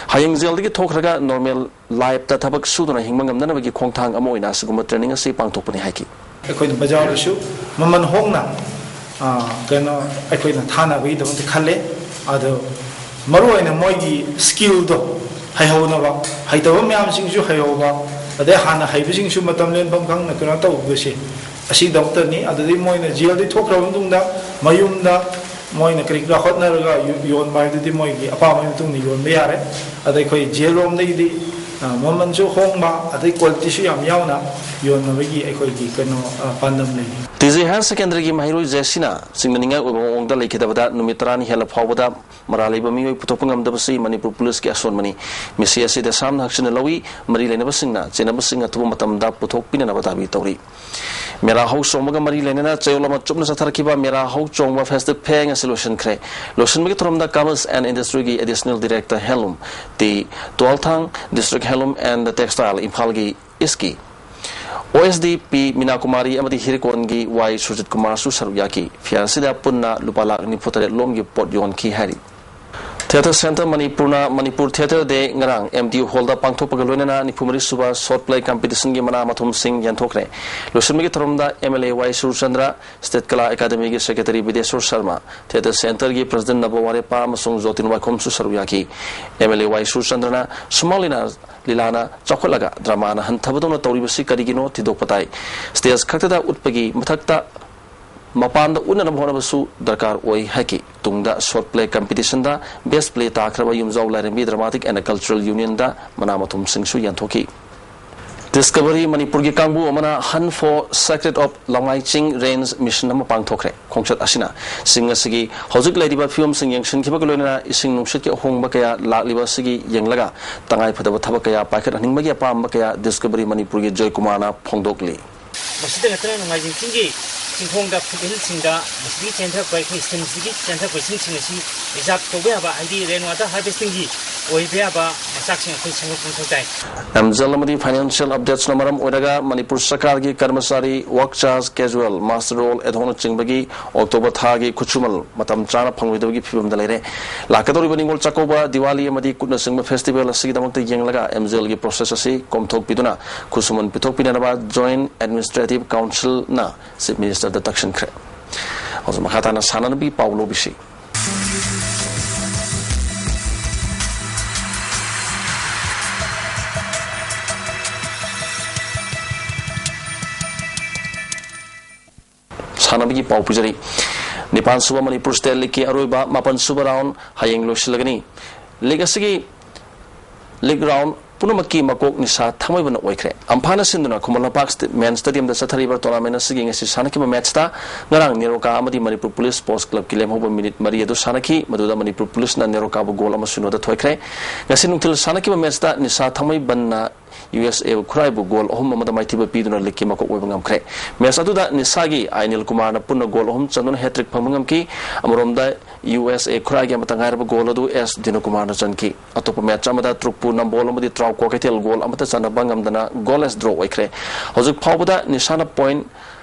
ꯍꯌꯦꯡ ꯖꯦꯜꯗꯒꯤ ꯊꯣꯛꯈ꯭ꯔꯒ ꯅꯣꯔꯃꯦꯜ ꯂꯥꯏꯐꯇ ꯊꯕꯛ ꯁꯨꯗꯨꯅ ꯍꯤꯡꯕ ꯉꯝꯅꯅꯕꯒꯤ ꯈꯣꯡꯊꯥꯡ ꯑꯃ ꯑꯣꯏꯅ ꯑꯁꯤꯒꯨꯝꯕ ꯇ꯭ꯔꯦꯅꯤꯡ ꯑꯁꯤ ꯄꯥꯡꯊꯣꯛꯄꯅꯤ ꯍꯥꯏꯈꯤ꯫ ꯑꯩꯈꯣꯏꯅ ꯕꯖꯥꯔꯗꯁꯨ ꯃꯃꯜ ꯍꯣꯡꯅ, ꯑ, ꯀꯩꯅꯣ, ꯑꯩꯈꯣꯏꯅ ꯊꯥꯅꯕꯒꯤꯗꯃꯛꯇ ꯈꯜꯂꯦ꯫ ꯑꯗꯣ ꯃꯔꯨꯑꯣꯏꯅ ꯃꯣꯏꯒꯤ ꯁ꯭ꯀꯤꯜꯗꯣ ꯍꯩꯍꯧꯅꯕ, ꯍꯩꯇꯕ ꯃꯌꯥꯝꯁꯤꯡꯁꯨ ꯍꯩꯍꯧꯕ, ꯑꯗꯩ ꯍꯥꯟꯅ ꯍꯩꯕꯁꯤꯡꯁꯨ ꯃꯇꯝ ꯂꯦꯟꯐꯝ ꯈꯪꯅ ꯀꯩꯅꯣ ꯇꯧꯕꯁꯦ, ꯑꯁꯤꯒꯤꯗꯃꯛꯇꯅꯤ꯫ ꯑꯗꯨꯗꯩ ꯃꯣꯏꯅ ꯖꯦꯜꯗꯒꯤ ꯊꯣꯛꯈ꯭ꯔꯕ ꯃꯇꯨꯡꯗ ꯃꯌꯨꯝꯗ ꯃꯣꯏꯅ ꯀꯔꯤ ꯀꯔꯥ ꯍꯣꯠꯅꯔꯒ ꯌꯣ-, ꯌꯣꯟꯕ ꯍꯥꯏꯗꯨꯗꯤ ꯃꯣꯏꯒꯤ ꯑꯄꯥꯝꯕꯒꯤ ꯃꯇꯨꯡ ꯏꯟꯅ ꯌꯣꯟꯕ ꯌꯥꯔꯦ꯫ ꯑꯗ ꯑꯩꯈꯣꯏ ꯖꯦꯜ ꯔꯣꯝꯗꯒꯤꯗꯤ, ꯑ, ꯃꯃꯜꯁꯨ ꯍꯣꯡꯕ, ꯑꯗꯩ ꯀ꯭ꯋꯥꯂꯤꯇꯤꯁꯨ ꯌꯥꯝ ꯌꯥꯎꯅ ꯌꯣꯟꯅꯕꯒꯤ ꯑꯩꯈꯣꯏꯒꯤ ꯀꯩꯅꯣ, ꯑ, ꯄꯥꯟꯗꯝ ꯂꯩ꯫ ꯇꯤ ꯖꯦ ꯍꯥꯌꯔ ꯁꯦꯀꯦꯟꯗꯔꯤꯒꯤ ꯃꯍꯩꯔꯣꯏ ꯖꯦꯁꯤꯅ ꯆꯤꯡꯅꯅꯤꯡꯉꯥꯏ ꯑꯣꯏꯕ ꯃꯑꯣꯡꯗ ꯂꯩꯈꯤꯗꯕꯗ ꯅꯨꯃꯤꯠ ꯇꯔꯥꯅꯤ ꯍꯦꯜꯂ ꯐꯥꯎꯕꯗ ꯃꯔꯥꯜ ꯂꯩꯕ ꯃꯤꯑꯣꯏ ꯄꯨꯊꯣꯛꯄ ꯉꯝꯗꯕꯁꯤ ꯃꯅꯤꯄꯨꯔ ꯄꯨꯂꯤꯁꯀꯤ ꯑꯁꯣꯟꯕꯅꯤ꯫ ꯃꯤꯁꯤ ꯑꯁꯤ ꯗꯦꯁꯥꯝꯅ ꯍꯛꯆꯤꯟꯅ ꯂꯧꯏ꯫ ꯃꯔꯤ ꯂꯩꯅꯕꯁꯤꯡꯅ ꯆꯦꯟꯅꯕꯁꯤꯡ ꯑꯊꯨꯕ ꯃꯇꯝꯗ ꯄꯨꯊꯣꯛꯄꯤꯅꯅꯕ ꯗꯥꯕꯤ ꯇꯧꯔꯤ꯫ ꯃꯦꯔꯥ ꯍꯧ ꯆꯣꯡꯕꯒ ꯃꯔꯤ ꯂꯩꯅꯅ ꯆꯌꯣꯜ ꯑꯃ ꯆꯨꯞꯅ ꯆꯠꯊꯔꯛꯈꯤꯕ ꯃꯦꯔꯥ ꯍꯧ ꯆꯣꯡꯕ ꯐꯦꯁꯇꯤꯚ ꯐꯦꯌꯔ ꯉꯁꯤ ꯂꯣꯏꯁꯤꯟꯈ꯭ꯔꯦ꯫ ꯂꯣꯏꯁꯤꯟꯕꯒꯤ ꯊꯧꯔꯝꯗ Commerce and Industryꯒꯤ Additional Director Handloom T Tualthang, District Handloom and Textile ꯏꯝꯐꯥꯜꯒꯤ ꯏꯁꯀꯤ ꯑꯣ ꯑꯦꯁ ꯗꯤ ꯄꯤ ꯃꯤꯅꯥ ꯀꯨꯃꯥꯔꯤ ꯑꯃꯗꯤ ꯍꯤꯔꯀꯣꯟꯒꯤ ꯋꯥꯏ ꯁꯨꯔꯖꯤꯠ ꯀꯨꯃꯥꯔꯁꯨ ꯁꯔꯨꯛ ꯌꯥꯈꯤ꯫ ꯐꯤꯌꯥꯔ ꯑꯁꯤꯗ ꯄꯨꯟꯅ ꯂꯨꯄꯥ ꯂꯥꯈ ꯅꯤꯐꯨ ꯇꯔꯦꯠ ꯂꯣꯝꯒꯤ ꯄꯣꯠ ꯌꯣꯟꯈꯤ ꯍꯥꯏꯔꯤ꯫ Theatre Centre ꯃꯅꯤꯄꯨꯔꯅ ꯃꯅꯤꯄꯨꯔ Theatre Day ꯉꯔꯥꯡ M T U Hallꯗ ꯄꯥꯡꯊꯣꯛꯄꯒ ꯂꯣꯏꯅꯅ ꯅꯤꯐꯨ ꯃꯔꯤ ꯁꯨꯕ Short Play Competitionꯒꯤ ꯃꯅꯥ ꯃꯊꯨꯝꯁꯤꯡ ꯌꯦꯟꯊꯣꯛꯈ꯭ꯔꯦ꯫ ꯂꯣꯏꯁꯤꯟꯕꯒꯤ ꯊꯧꯔꯝꯗ M L A Y Surchandra, State ꯀꯂꯥ ꯑꯦꯀꯥꯗꯃꯤꯒꯤ Secretary ꯕꯤꯗꯦꯁꯣꯔ ꯁꯔꯃ, Theatre Centreꯒꯤ President ꯅꯕ ꯋꯥꯔꯦꯄꯥ ꯑꯃꯁꯨꯡ ꯖꯣꯇꯤꯟ ꯋꯥꯏꯈꯣꯝꯁꯨ ꯁꯔꯨꯛ ꯌꯥꯈꯤ꯫ M L A ꯋꯥꯏ ꯁꯨꯔꯆꯟꯗ꯭ꯔꯅ ꯁꯨꯃꯥꯡ ꯂꯤꯂꯥ, ꯂꯤꯂꯥꯅ ꯆꯥꯎꯈꯠꯂꯒ dramaꯅ ꯍꯟꯊꯕꯗꯧꯅ ꯇꯧꯔꯤꯕꯁꯤ ꯀꯔꯤꯒꯤꯅꯣ ꯊꯤꯗꯣꯛꯄ ꯇꯥꯏ꯫ Stage ꯈꯛꯇꯗ ꯎꯠꯄꯒꯤ ꯃꯊꯛꯇ ꯃꯄꯥꯟꯗ ꯎꯠꯅꯅꯕ ꯍꯣꯠꯅꯕꯁꯨ ꯗꯔꯀꯥꯔ ꯑꯣꯏ ꯍꯥꯏꯈꯤ꯫ ꯇꯨꯡꯗ Short Play Competitionꯗ Best Play ꯇꯥꯈ꯭ꯔꯕ ꯌꯨꯝꯖꯥꯎ ꯂꯥꯏꯔꯦꯝꯕꯤ Dramatic and Cultural Unionꯗ ꯃꯅꯥ ꯃꯊꯨꯝꯁꯤꯡꯁꯨ ꯌꯦꯟꯊꯣꯛꯈꯤ꯫ Discovery ꯃꯅꯤꯄꯨꯔꯒꯤ ꯀꯥꯡꯕꯨ ꯑꯃꯅ Hunt for Secret of ꯂꯝꯉꯥꯏ ꯆꯤꯡ Range mission ꯑꯃ ꯄꯥꯡꯊꯣꯛꯈ꯭ꯔꯦ꯫ ꯈꯣꯡꯆꯠ ꯑꯁꯤꯅ ꯆꯤꯡ ꯑꯁꯤꯒꯤ ꯍꯧꯖꯤꯛ ꯂꯩꯔꯤꯕ ꯐꯤꯕꯝꯁꯤꯡ ꯌꯦꯡꯁꯤꯟꯈꯤꯕꯒ ꯂꯣꯏꯅꯅ ꯏꯁꯤꯡ ꯅꯨꯡꯁꯤꯠꯀꯤ ꯑꯍꯣꯡꯕ ꯀꯌꯥ ꯂꯥꯛꯂꯤꯕ ꯑꯁꯤꯒꯤ ꯌꯦꯡꯂꯒ ꯇꯉꯥꯏ ꯐꯗꯕ ꯊꯕꯛ ꯀꯌꯥ ꯄꯥꯏꯈꯠꯍꯟꯅꯤꯡꯕꯒꯤ ꯑꯄꯥꯝꯕ ꯀꯌꯥ Discovery ꯃꯅꯤꯄꯨꯔꯒꯤ ꯖꯣꯏꯀꯨꯃꯥꯔꯅ ꯐꯣꯡꯗꯣꯛꯂꯤ꯫ ꯃꯁꯤꯗ ꯅꯠꯇꯅ ꯅꯣꯡꯃꯥꯏꯖꯤꯡ ꯆꯤꯡꯒꯤ ꯆꯤꯡꯈꯣꯡꯗ foothill ꯁꯤꯡꯗ ꯃꯁꯤꯗꯒꯤ ꯆꯦꯟꯊꯔꯛꯄ, ꯑꯩꯈꯣꯏ stream ꯁꯤꯗꯒꯤ ꯆꯦꯟꯊꯔꯛꯄ ꯏꯁꯤꯡꯁꯤꯡ ꯑꯁꯤ reserve ꯇꯧꯕ ꯌꯥꯕ, ꯍꯥꯏꯗꯤ rain water harvesting ꯒꯤ ꯑꯣꯏꯕ ꯌꯥꯕ ꯃꯆꯥꯛꯁꯤꯡ ꯑꯩꯈꯣꯏ ꯁꯦꯝꯒꯠꯄ ꯃꯊꯧ ꯇꯥꯏ꯫ ꯑꯦꯝꯖꯦꯜ ꯑꯃꯗꯤ financial updates ꯅ ꯃꯔꯝ ꯑꯣꯏꯔꯒ ꯃꯅꯤꯄꯨꯔ ꯁꯔꯀꯥꯔꯒꯤ ꯀꯔꯃꯆꯥꯔꯤ work charge casual, muster roll, ad hoc ꯅꯆꯤꯡꯕꯒꯤ October ꯊꯥꯒꯤ ꯈꯨꯠꯁꯨꯃꯜ ꯃꯇꯝ ꯆꯥꯅ ꯐꯪꯂꯣꯏꯗꯕꯒꯤ ꯐꯤꯕꯝꯗ ꯂꯩꯔꯦ꯫ ꯂꯥꯛꯀꯗꯧꯔꯤꯕ ꯅꯤꯉꯣꯜ ꯆꯥꯛꯀꯧꯕ, ꯗꯤꯋꯥꯂꯤ ꯑꯃꯗꯤ ꯀꯨꯠꯅꯆꯤꯡꯕ festival ꯑꯁꯤꯒꯤꯗꯃꯛꯇ ꯌꯦꯡꯂꯒ ꯑꯦꯝꯖꯦꯜꯒꯤ process ꯑꯁꯤ ꯀꯣꯝꯊꯣꯛꯄꯤꯗꯨꯅ ꯈꯨꯠꯁꯨꯃꯟ ꯄꯤꯊꯣꯛꯄꯤꯅꯅꯕ Joint Administrative Council ꯅ Chief Minister ꯗ ꯇꯛꯁꯤꯟꯈ꯭ꯔꯦ꯫ ꯍꯧꯖꯤꯛ ꯃꯈꯥ ꯇꯥꯅ ꯁꯥꯟꯅꯅꯕꯒꯤ ꯄꯥꯎ ꯂꯧꯕꯤꯁꯤ꯫ ꯁꯥꯟꯅꯕꯒꯤ ꯄꯥꯎ ꯄꯤꯖꯔꯤ꯫ ꯅꯤꯄꯥꯟ ꯁꯨꯕ ꯃꯅꯤꯄꯨꯔ State League ꯀꯤ ꯑꯔꯣꯏꯕ ꯃꯥꯄꯟ ꯁꯨꯕ round ꯍꯌꯦꯡ ꯂꯣꯏꯁꯤꯜꯂꯒꯅꯤ꯫ League ꯑꯁꯤꯒꯤ league round ꯄꯨꯝꯅꯃꯛꯀꯤ ꯃꯀꯣꯛ ꯅꯤꯁꯥ ꯊꯥꯡꯃꯩꯕꯟꯅ ꯑꯣꯏꯈ꯭ꯔꯦ꯫ ꯑꯝꯐꯥꯅ ꯁꯤꯟꯗꯨꯅ Khuman Lampak State Men's Stadium ꯗ ꯆꯠꯊꯔꯤꯕ tournament ꯑꯁꯤꯒꯤ ꯉꯁꯤ ꯁꯥꯟꯅꯈꯤꯕ match ꯇ ꯉꯔꯥꯡ ꯅꯦꯔꯣꯀꯥ ꯑꯃꯗꯤ ꯃꯅꯤꯄꯨꯔ Police Sports Club ꯀꯤ ꯂꯦꯝꯍꯧꯕ minute ꯃꯔꯤ ꯑꯗꯨ ꯁꯥꯟꯅꯈꯤ꯫ ꯃꯗꯨꯗ ꯃꯅꯤꯄꯨꯔ Police ꯅ ꯅꯦꯔꯣꯀꯥꯕꯨ goal ꯑꯃ ꯁꯤꯅꯣꯗ ꯊꯣꯏꯈ꯭ꯔꯦ꯫ ꯉꯁꯤ ꯅꯨꯡꯊꯤꯜ ꯁꯥꯟꯅꯈꯤꯕ match ꯇ ꯅꯤꯁꯥ ꯊꯥꯡꯃꯩꯕꯟꯅ U S A ꯈꯨꯔꯥꯏꯕꯨ goal ꯑꯍꯨꯝ ꯑꯃꯗ ꯃꯥꯏꯊꯤꯕ ꯄꯤꯗꯨꯅ league ꯀꯤ ꯃꯀꯣꯛ ꯑꯣꯏꯕ ꯉꯝꯈ꯭ꯔꯦ꯫ Match ꯑꯗꯨꯗ ꯅꯤꯁꯥꯒꯤ ꯑꯥꯏ ꯅꯤꯜꯀꯨꯃꯥꯔꯅ ꯄꯨꯟꯅ goal ꯑꯍꯨꯝ ꯆꯟꯗꯨꯅ hat-trick ꯐꯪꯕ ꯉꯝꯈꯤ꯫ ꯑꯃꯔꯣꯝꯗ, U S A ꯈꯨꯔꯥꯏꯒꯤ ꯑꯃꯠꯇ ꯉꯥꯏꯔꯕ goal ꯑꯗꯨ ꯑꯦꯁ ꯗꯤꯅꯀꯨꯃꯥꯔꯅ ꯆꯟꯈꯤ꯫ ꯑꯇꯣꯞꯄ match ꯑꯃꯗ ꯇ꯭ꯔꯨꯛꯄꯨ ꯅꯝꯕꯣꯜ ꯑꯃꯗꯤ ꯇ꯭ꯔꯥꯎꯀꯣ ꯀꯩꯊꯦꯜ goal ꯑꯃꯠꯇ ꯆꯟꯅꯕ ꯉꯝꯗꯅ goalless draw ꯑꯣꯏꯈ꯭ꯔꯦ꯫ ꯍꯧꯖꯤꯛ ꯐꯥꯎꯕꯗ ꯅꯤꯁꯥꯅ point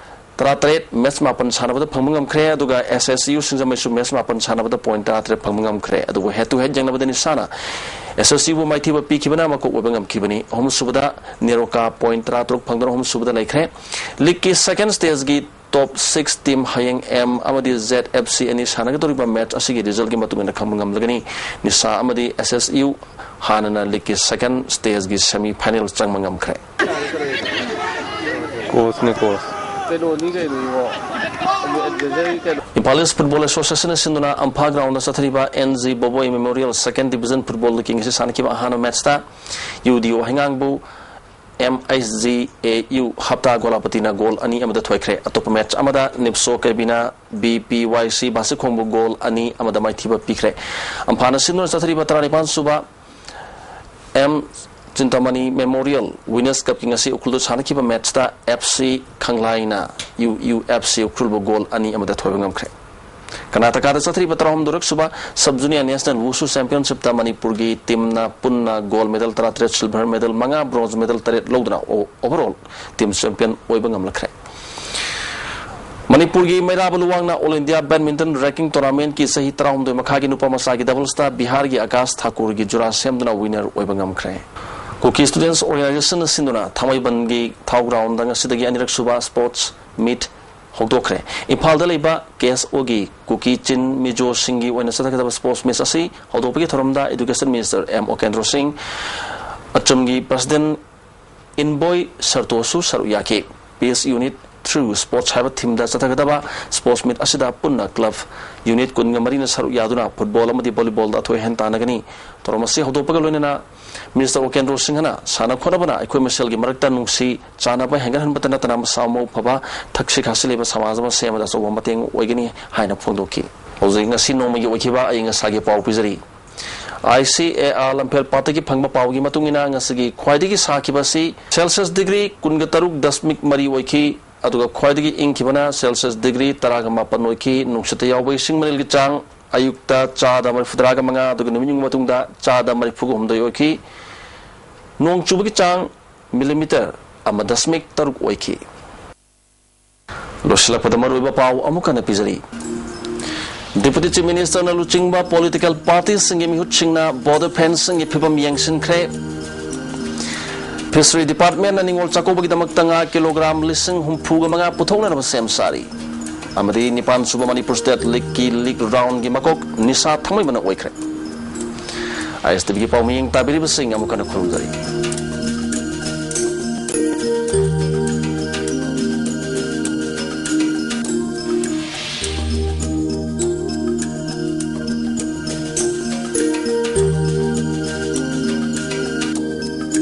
ꯇꯔꯥꯇꯔꯦꯠ, ꯃꯦꯠꯆ ꯃꯥꯄꯟ ꯁꯥꯟꯅꯕꯗ ꯐꯪꯕ ꯉꯝꯈ꯭ꯔꯦ꯫ ꯑꯗꯨꯒ ꯑꯦꯁ ꯑꯦꯁ ꯌꯨ ꯁꯤꯡꯖꯃꯩꯁꯨ ꯃꯦꯠꯆ ꯃꯥꯄꯟ ꯁꯥꯟꯅꯕꯗ ꯄꯣꯏꯟꯠ ꯇꯔꯥꯇꯔꯦꯠ ꯐꯪꯕ ꯉꯝꯈ꯭ꯔꯦ꯫ ꯑꯗꯨꯕꯨ ꯍꯦꯠ ꯇꯨ ꯍꯦꯠ ꯌꯦꯡꯅꯕꯗ ꯅꯤꯁꯥꯅ ꯑꯦꯁ ꯑꯦꯁ ꯌꯨꯕꯨ ꯃꯥꯏꯊꯤꯕ ꯄꯤꯈꯤꯕꯅ ꯃꯀꯣꯛ ꯑꯣꯏꯕ ꯉꯝꯈꯤꯕꯅꯤ꯫ ꯑꯍꯨꯝꯁꯨꯕꯗ ꯅꯦꯔꯣꯀꯥ ꯄꯣꯏꯟꯠ ꯇꯔꯥꯇꯔꯨꯛ ꯐꯪꯗꯨꯅ ꯑꯍꯨꯝꯁꯨꯕꯗ ꯂꯩꯈ꯭ꯔꯦ꯫ ꯂꯤꯒꯀꯤ ꯁꯦꯀꯦꯟ ꯁ꯭ꯇꯦꯖꯀꯤ ꯇꯣꯞ ꯁꯤꯛꯁ ꯇꯤꯝ ꯍꯌꯦꯡ ꯑꯦꯝ ꯑꯃꯗꯤ ꯖꯦꯠ ꯑꯦꯐ ꯁꯤ ꯑꯅꯤ ꯁꯥꯟꯅꯒꯗꯧꯔꯤꯕ ꯃꯦꯠꯆ ꯑꯁꯤꯒꯤ ꯔꯤꯖꯜꯒꯤ ꯃꯇꯨꯡ ꯏꯟꯅ ꯈꯪꯕ ꯉꯝꯂꯒꯅꯤ꯫ ꯅꯤꯁꯥ ꯑꯃꯗꯤ ꯑꯦꯁ ꯑꯦꯁ ꯌꯨ ꯍꯥꯟꯅꯅ ꯂꯤꯒꯀꯤ ꯁꯦꯀꯦꯟ ꯁ꯭ꯇꯦꯖꯀꯤ ꯁꯦꯃꯤ ꯐꯥꯏꯅꯦꯜ ꯆꯪꯕ ꯉꯝꯈ꯭ꯔꯦ꯫ ꯀꯣꯆꯅꯦ, ꯀꯣꯆ꯫ ꯀꯩꯅꯣꯅꯤ ꯀꯩꯅꯣ, ꯏꯕꯣ꯫ ꯑꯗꯨ ꯑꯦꯗꯚꯥꯏꯖꯔꯤ ꯀꯩꯅꯣ꯫ ꯏꯝꯐꯥꯜ ꯏꯁ ꯐꯨꯠꯕꯣꯜ ꯑꯦꯁꯣꯁꯤꯌꯦꯁꯟꯅ ꯁꯤꯟꯗꯨꯅ ꯑꯝꯐꯥ ꯒ꯭ꯔꯥꯎꯟꯗ ꯆꯠꯊꯔꯤꯕ N G Boboi memorial second division football ꯂꯤꯒꯀꯤ ꯉꯁꯤ ꯁꯥꯟꯅꯈꯤꯕ ꯑꯍꯥꯟꯕ ꯃꯦꯠꯆꯇ ꯌꯨ ꯗꯤ ꯑꯣ ꯍꯩꯉꯥꯡꯕꯨ M H G A U Hapta ꯒꯣꯂꯥꯄꯇꯤꯅ ꯒꯣꯜ ꯑꯅꯤ ꯑꯃꯗ ꯊꯣꯏꯈ꯭ꯔꯦ꯫ ꯑꯇꯣꯞꯄ ꯃꯦꯠꯆ ꯑꯃꯗ ꯅꯤꯞꯁꯣ ꯀꯦꯕꯤꯅ ꯕꯤ ꯄꯤ ꯋꯥꯏ ꯁꯤ ꯕꯥꯁꯤꯈꯣꯡꯕꯨ ꯒꯣꯜ ꯑꯅꯤ ꯑꯃꯗ ꯃꯥꯏꯊꯤꯕ ꯄꯤꯈ꯭ꯔꯦ꯫ ꯑꯝꯐꯥꯅ ꯁꯤꯟꯗꯨꯅ ꯆꯠꯊꯔꯤꯕ ꯇꯔꯥꯅꯤꯄꯥꯟ ꯁꯨꯕ ꯑꯦꯝ ꯆꯤꯟꯇꯥꯃꯅꯤ ꯃꯦꯃꯣꯔꯤꯌꯦꯜ ꯋꯤꯅꯔꯁ ꯀꯞꯀꯤ ꯉꯁꯤ ꯎꯈ꯭ꯔꯨꯜꯗ ꯁꯥꯟꯅꯈꯤꯕ ꯃꯦꯠꯆꯇ F C ꯈꯪꯂꯥꯏꯅ U U F C ꯎꯈ꯭ꯔꯨꯜꯕꯨ goal ꯑꯅꯤ ꯑꯃꯗ ꯊꯣꯏꯕ ꯉꯝꯈ꯭ꯔꯦ꯫ ꯀꯔꯅꯥꯇꯀꯥꯗ ꯆꯠꯊꯔꯤꯕ ꯇꯔꯥꯍꯨꯝꯗꯣꯏꯔꯛ ꯁꯨꯕ ꯁꯕ ꯖꯨꯅꯤꯌꯔ ꯅꯦꯁꯅꯦꯜ ꯋꯨꯁꯨ ꯆꯦꯝꯄꯤꯌꯟꯁꯤꯞꯇ ꯃꯅꯤꯄꯨꯔꯒꯤ ꯇꯤꯝꯅ ꯄꯨꯟꯅ ꯒꯣꯜ ꯃꯦꯗꯜ ꯇꯔꯥꯇꯔꯦꯠ, ꯁꯤꯜꯚꯔ ꯃꯦꯗꯜ ꯃꯉꯥ, ꯕ꯭ꯔꯣꯟꯖ ꯃꯦꯗꯜ ꯇꯔꯦꯠ ꯂꯧꯗꯨꯅ ꯑꯣ-, ꯑꯣꯚꯔꯑꯣꯜ ꯇꯤꯝ ꯆꯦꯝꯄꯤꯌꯟ ꯑꯣꯏꯕ ꯉꯝꯂꯛꯈ꯭ꯔꯦ꯫ ꯃꯅꯤꯄꯨꯔꯒꯤ ꯃꯩꯔꯥꯕ ꯂꯨꯋꯥꯡꯅ ꯑꯣꯜ ꯏꯟꯗꯤꯌꯥ ꯕꯦꯗꯃꯤꯟꯇꯟ ꯔꯦꯡꯀꯤꯡ ꯇꯣꯔꯅꯥꯃꯦꯟꯠꯀꯤ ꯆꯍꯤ ꯇꯔꯥꯍꯨꯝꯗꯣꯏ ꯃꯈꯥꯒꯤ ꯅꯨꯄꯥ ꯃꯆꯥꯒꯤ ꯗꯕꯜꯁꯇ ꯕꯤꯍꯥꯔꯒꯤ ꯑꯀꯥꯁ ꯊꯥꯀꯨꯔꯒꯤ ꯖꯨꯔꯥ ꯁꯦꯝꯗꯨꯅ ꯋꯤꯅꯔ ꯑꯣꯏꯕ ꯉꯝꯈ꯭ꯔꯦ꯫ ꯀꯨꯀꯤ ꯁ꯭ꯇꯨꯗꯦꯟꯠꯁ ꯑꯣꯔꯒꯅꯥꯏꯖꯦꯁꯟꯅ ꯁꯤꯟꯗꯨꯅ ꯊꯥꯡꯃꯩꯕꯟꯒꯤ ꯊꯥꯎ ꯒ꯭ꯔꯥꯎꯟꯗ ꯉꯁꯤꯗꯒꯤ ꯑꯅꯤꯔꯛ ꯁꯨꯕ ꯁ꯭ꯄꯣꯔꯠꯁ ꯃꯤꯠ ꯍꯧꯗꯣꯛꯈ꯭ꯔꯦ꯫ ꯏꯝꯐꯥꯜꯗ ꯂꯩꯕ ꯀꯦ ꯑꯦꯁ ꯑꯣꯒꯤ ꯀꯨꯀꯤ ꯆꯤꯟ ꯃꯤꯖꯣꯁꯤꯡꯒꯤ ꯑꯣꯏꯅ ꯆꯠꯊꯒꯗꯕ ꯁ꯭ꯄꯣꯔꯠꯁ ꯃꯤꯠ ꯑꯁꯤ ꯍꯧꯗꯣꯛꯄꯒꯤ ꯊꯧꯔꯝꯗ ꯏꯗꯨꯀꯦꯁꯟ ꯃꯤꯅꯤꯁꯇꯔ ꯑꯦꯝ ꯑꯣꯀꯦꯟꯗ꯭ꯔꯣ ꯁꯤꯡ, ꯑꯆꯝꯒꯤ ꯄ꯭ꯔꯁꯤꯗꯦꯟꯠ ꯏꯟꯕꯣꯏ ꯁꯔꯇꯣꯁꯨ ꯁꯔꯨꯛ ꯌꯥꯈꯤ꯫ ꯄꯤꯁ ꯌꯨꯅꯤꯠ ꯊ꯭ꯔꯨ ꯁ꯭ꯄꯣꯔꯠꯁ ꯍꯥꯏꯕ ꯊꯤꯝꯗ ꯆꯠꯊꯒꯗꯕ ꯁ꯭ꯄꯣꯔꯠꯁ ꯃꯤꯠ ꯑꯁꯤꯗ ꯄꯨꯟꯅ ꯀ꯭ꯂꯕ ꯌꯨꯅꯤꯠ ꯀꯨꯟꯒ ꯃꯔꯤꯅ ꯁꯔꯨꯛ ꯌꯥꯗꯨꯅ ꯐꯨꯠꯕꯣꯜ ꯑꯃꯗꯤ ꯚꯣꯂꯤꯕꯣꯜꯗ ꯑꯊꯣꯏ ꯑꯍꯦꯟ ꯇꯥꯟꯅꯒꯅꯤ꯫ ꯊꯧꯔꯝ ꯑꯁꯤ ꯍꯧꯗꯣꯛꯄꯒ ꯂꯣꯏꯅꯅ ꯃꯤꯅꯤꯁꯇꯔ ꯎꯄꯦꯟꯗ꯭ꯔꯣ ꯁꯤꯡꯍꯅ ꯁꯥꯟꯅ ꯈꯣꯠꯅꯕꯅ ꯑꯩꯈꯣꯏ ꯃꯁꯦꯜꯒꯤ ꯃꯔꯛꯇ ꯅꯨꯡꯁꯤ ꯆꯥꯟꯅꯕ ꯍꯦꯟꯒꯠꯍꯟꯕꯇ ꯅꯠꯇꯅ ꯃꯁꯥ ꯃꯎ ꯐꯕ, ꯊꯛꯁꯤ ꯈꯥꯁꯤ ꯂꯩꯕ ꯁꯃꯥꯖ ꯑꯃ ꯁꯦꯝꯕꯗ ꯑꯆꯧꯕ ꯃꯇꯦꯡ ꯑꯣꯏꯒꯅꯤ ꯍꯥꯏꯅ ꯐꯣꯡꯗꯣꯛꯈꯤ꯫ ꯍꯧꯖꯤꯛ ꯉꯁꯤ ꯅꯣꯡꯃꯒꯤ ꯑꯣꯏꯈꯤꯕ ꯑꯏꯪ ꯑꯁꯥꯒꯤ ꯄꯥꯎ ꯄꯤꯖꯔꯤ꯫ ꯑꯥꯏ ꯁꯤ ꯑꯦ ꯑꯥꯔ ꯂꯝꯐꯦꯜ ꯄꯥꯠꯇꯒꯤ ꯐꯪꯕ ꯄꯥꯎꯒꯤ ꯃꯇꯨꯡ ꯏꯟꯅ ꯉꯁꯤꯒꯤ ꯈ꯭ꯋꯥꯏꯗꯒꯤ ꯁꯥꯈꯤꯕ ꯑꯁꯤ ꯁꯦꯜꯁꯤꯌꯁ ꯗꯤꯒ꯭ꯔꯤ ꯀꯨꯟꯒ ꯇꯔꯨꯛ ꯗꯁꯃꯤꯛ ꯃꯔꯤ ꯑꯣꯏꯈꯤ, ꯑꯗꯨꯒ ꯈ꯭ꯋꯥꯏꯗꯒꯤ ꯏꯪꯈꯤꯕꯅ ꯁꯦꯜꯁꯤꯌꯁ ꯗꯤꯒ꯭ꯔꯤ ꯇꯔꯥꯒ ꯃꯥꯄꯟ ꯑꯣꯏꯈꯤ꯫ ꯅꯨꯡꯁꯤꯠꯇ ꯌꯥꯎꯕ ꯏꯁꯤꯡ ꯃꯅꯤꯜꯒꯤ ꯆꯥꯡ ꯑꯌꯨꯛꯇ ꯆꯥꯗ ꯃꯔꯤꯐꯨꯇꯔꯥꯒ ꯃꯉꯥ, ꯑꯗꯨꯒ ꯅꯨꯃꯤꯠ ꯌꯨꯡꯕ ꯃꯇꯨꯡꯗ ꯆꯥꯗ ꯃꯔꯤꯐꯨꯒ ꯍꯨꯝꯗꯣꯏ ꯑꯣꯏꯈꯤ꯫ ꯅꯣꯡ ꯆꯨꯕꯒꯤ ꯆꯥꯡ ꯃꯤꯂꯤꯃꯤꯇꯔ ꯑꯃ ꯗꯁꯃꯤꯛ ꯇꯔꯨꯛ ꯑꯣꯏꯈꯤ꯫ ꯂꯣꯏꯁꯤꯜꯂꯛꯄꯗ ꯃꯔꯨꯑꯣꯏꯕ ꯄꯥꯎ ꯑꯃꯨꯛ ꯍꯟꯅ ꯄꯤꯖꯔꯤ꯫ Deputy Chief Ministerꯅ ꯂꯨꯆꯤꯡꯕ political partyꯁꯤꯡꯒꯤ ꯃꯤꯍꯨꯠꯁꯤꯡꯅ border fenceꯁꯤꯡꯒꯤ ꯐꯤꯕꯝ ꯌꯦꯡꯁꯤꯟꯈ꯭ꯔꯦ꯫ Fishery Departmentꯅ ꯅꯤꯉꯣꯜ ꯆꯥꯛꯀꯧꯕꯒꯤꯗꯃꯛꯇ ꯉꯥ kilogram ꯂꯤꯁꯤꯡ ꯍꯨꯝꯐꯨꯒ ꯃꯉꯥ ꯄꯨꯊꯣꯛꯅꯅꯕ ꯁꯦꯝ ꯁꯥꯔꯤ꯫ ꯑꯃꯗꯤ ꯅꯤꯄꯥꯟ ꯁꯨꯕ Manipur State Leagueꯀꯤ league roundꯒꯤ ꯃꯀꯣꯛ ꯅꯤꯁꯥ ꯊꯥꯡꯃꯩꯕꯟꯅ ꯑꯣꯏꯈ꯭ꯔꯦ꯫ ISTVꯒꯤ ꯄꯥꯎ ꯃꯤꯌꯦꯡ ꯇꯥꯕꯤꯔꯤꯕꯁꯤꯡ ꯑꯃꯨꯛ ꯍꯟꯅ ꯈꯨꯔꯨꯝꯖꯔꯤ꯫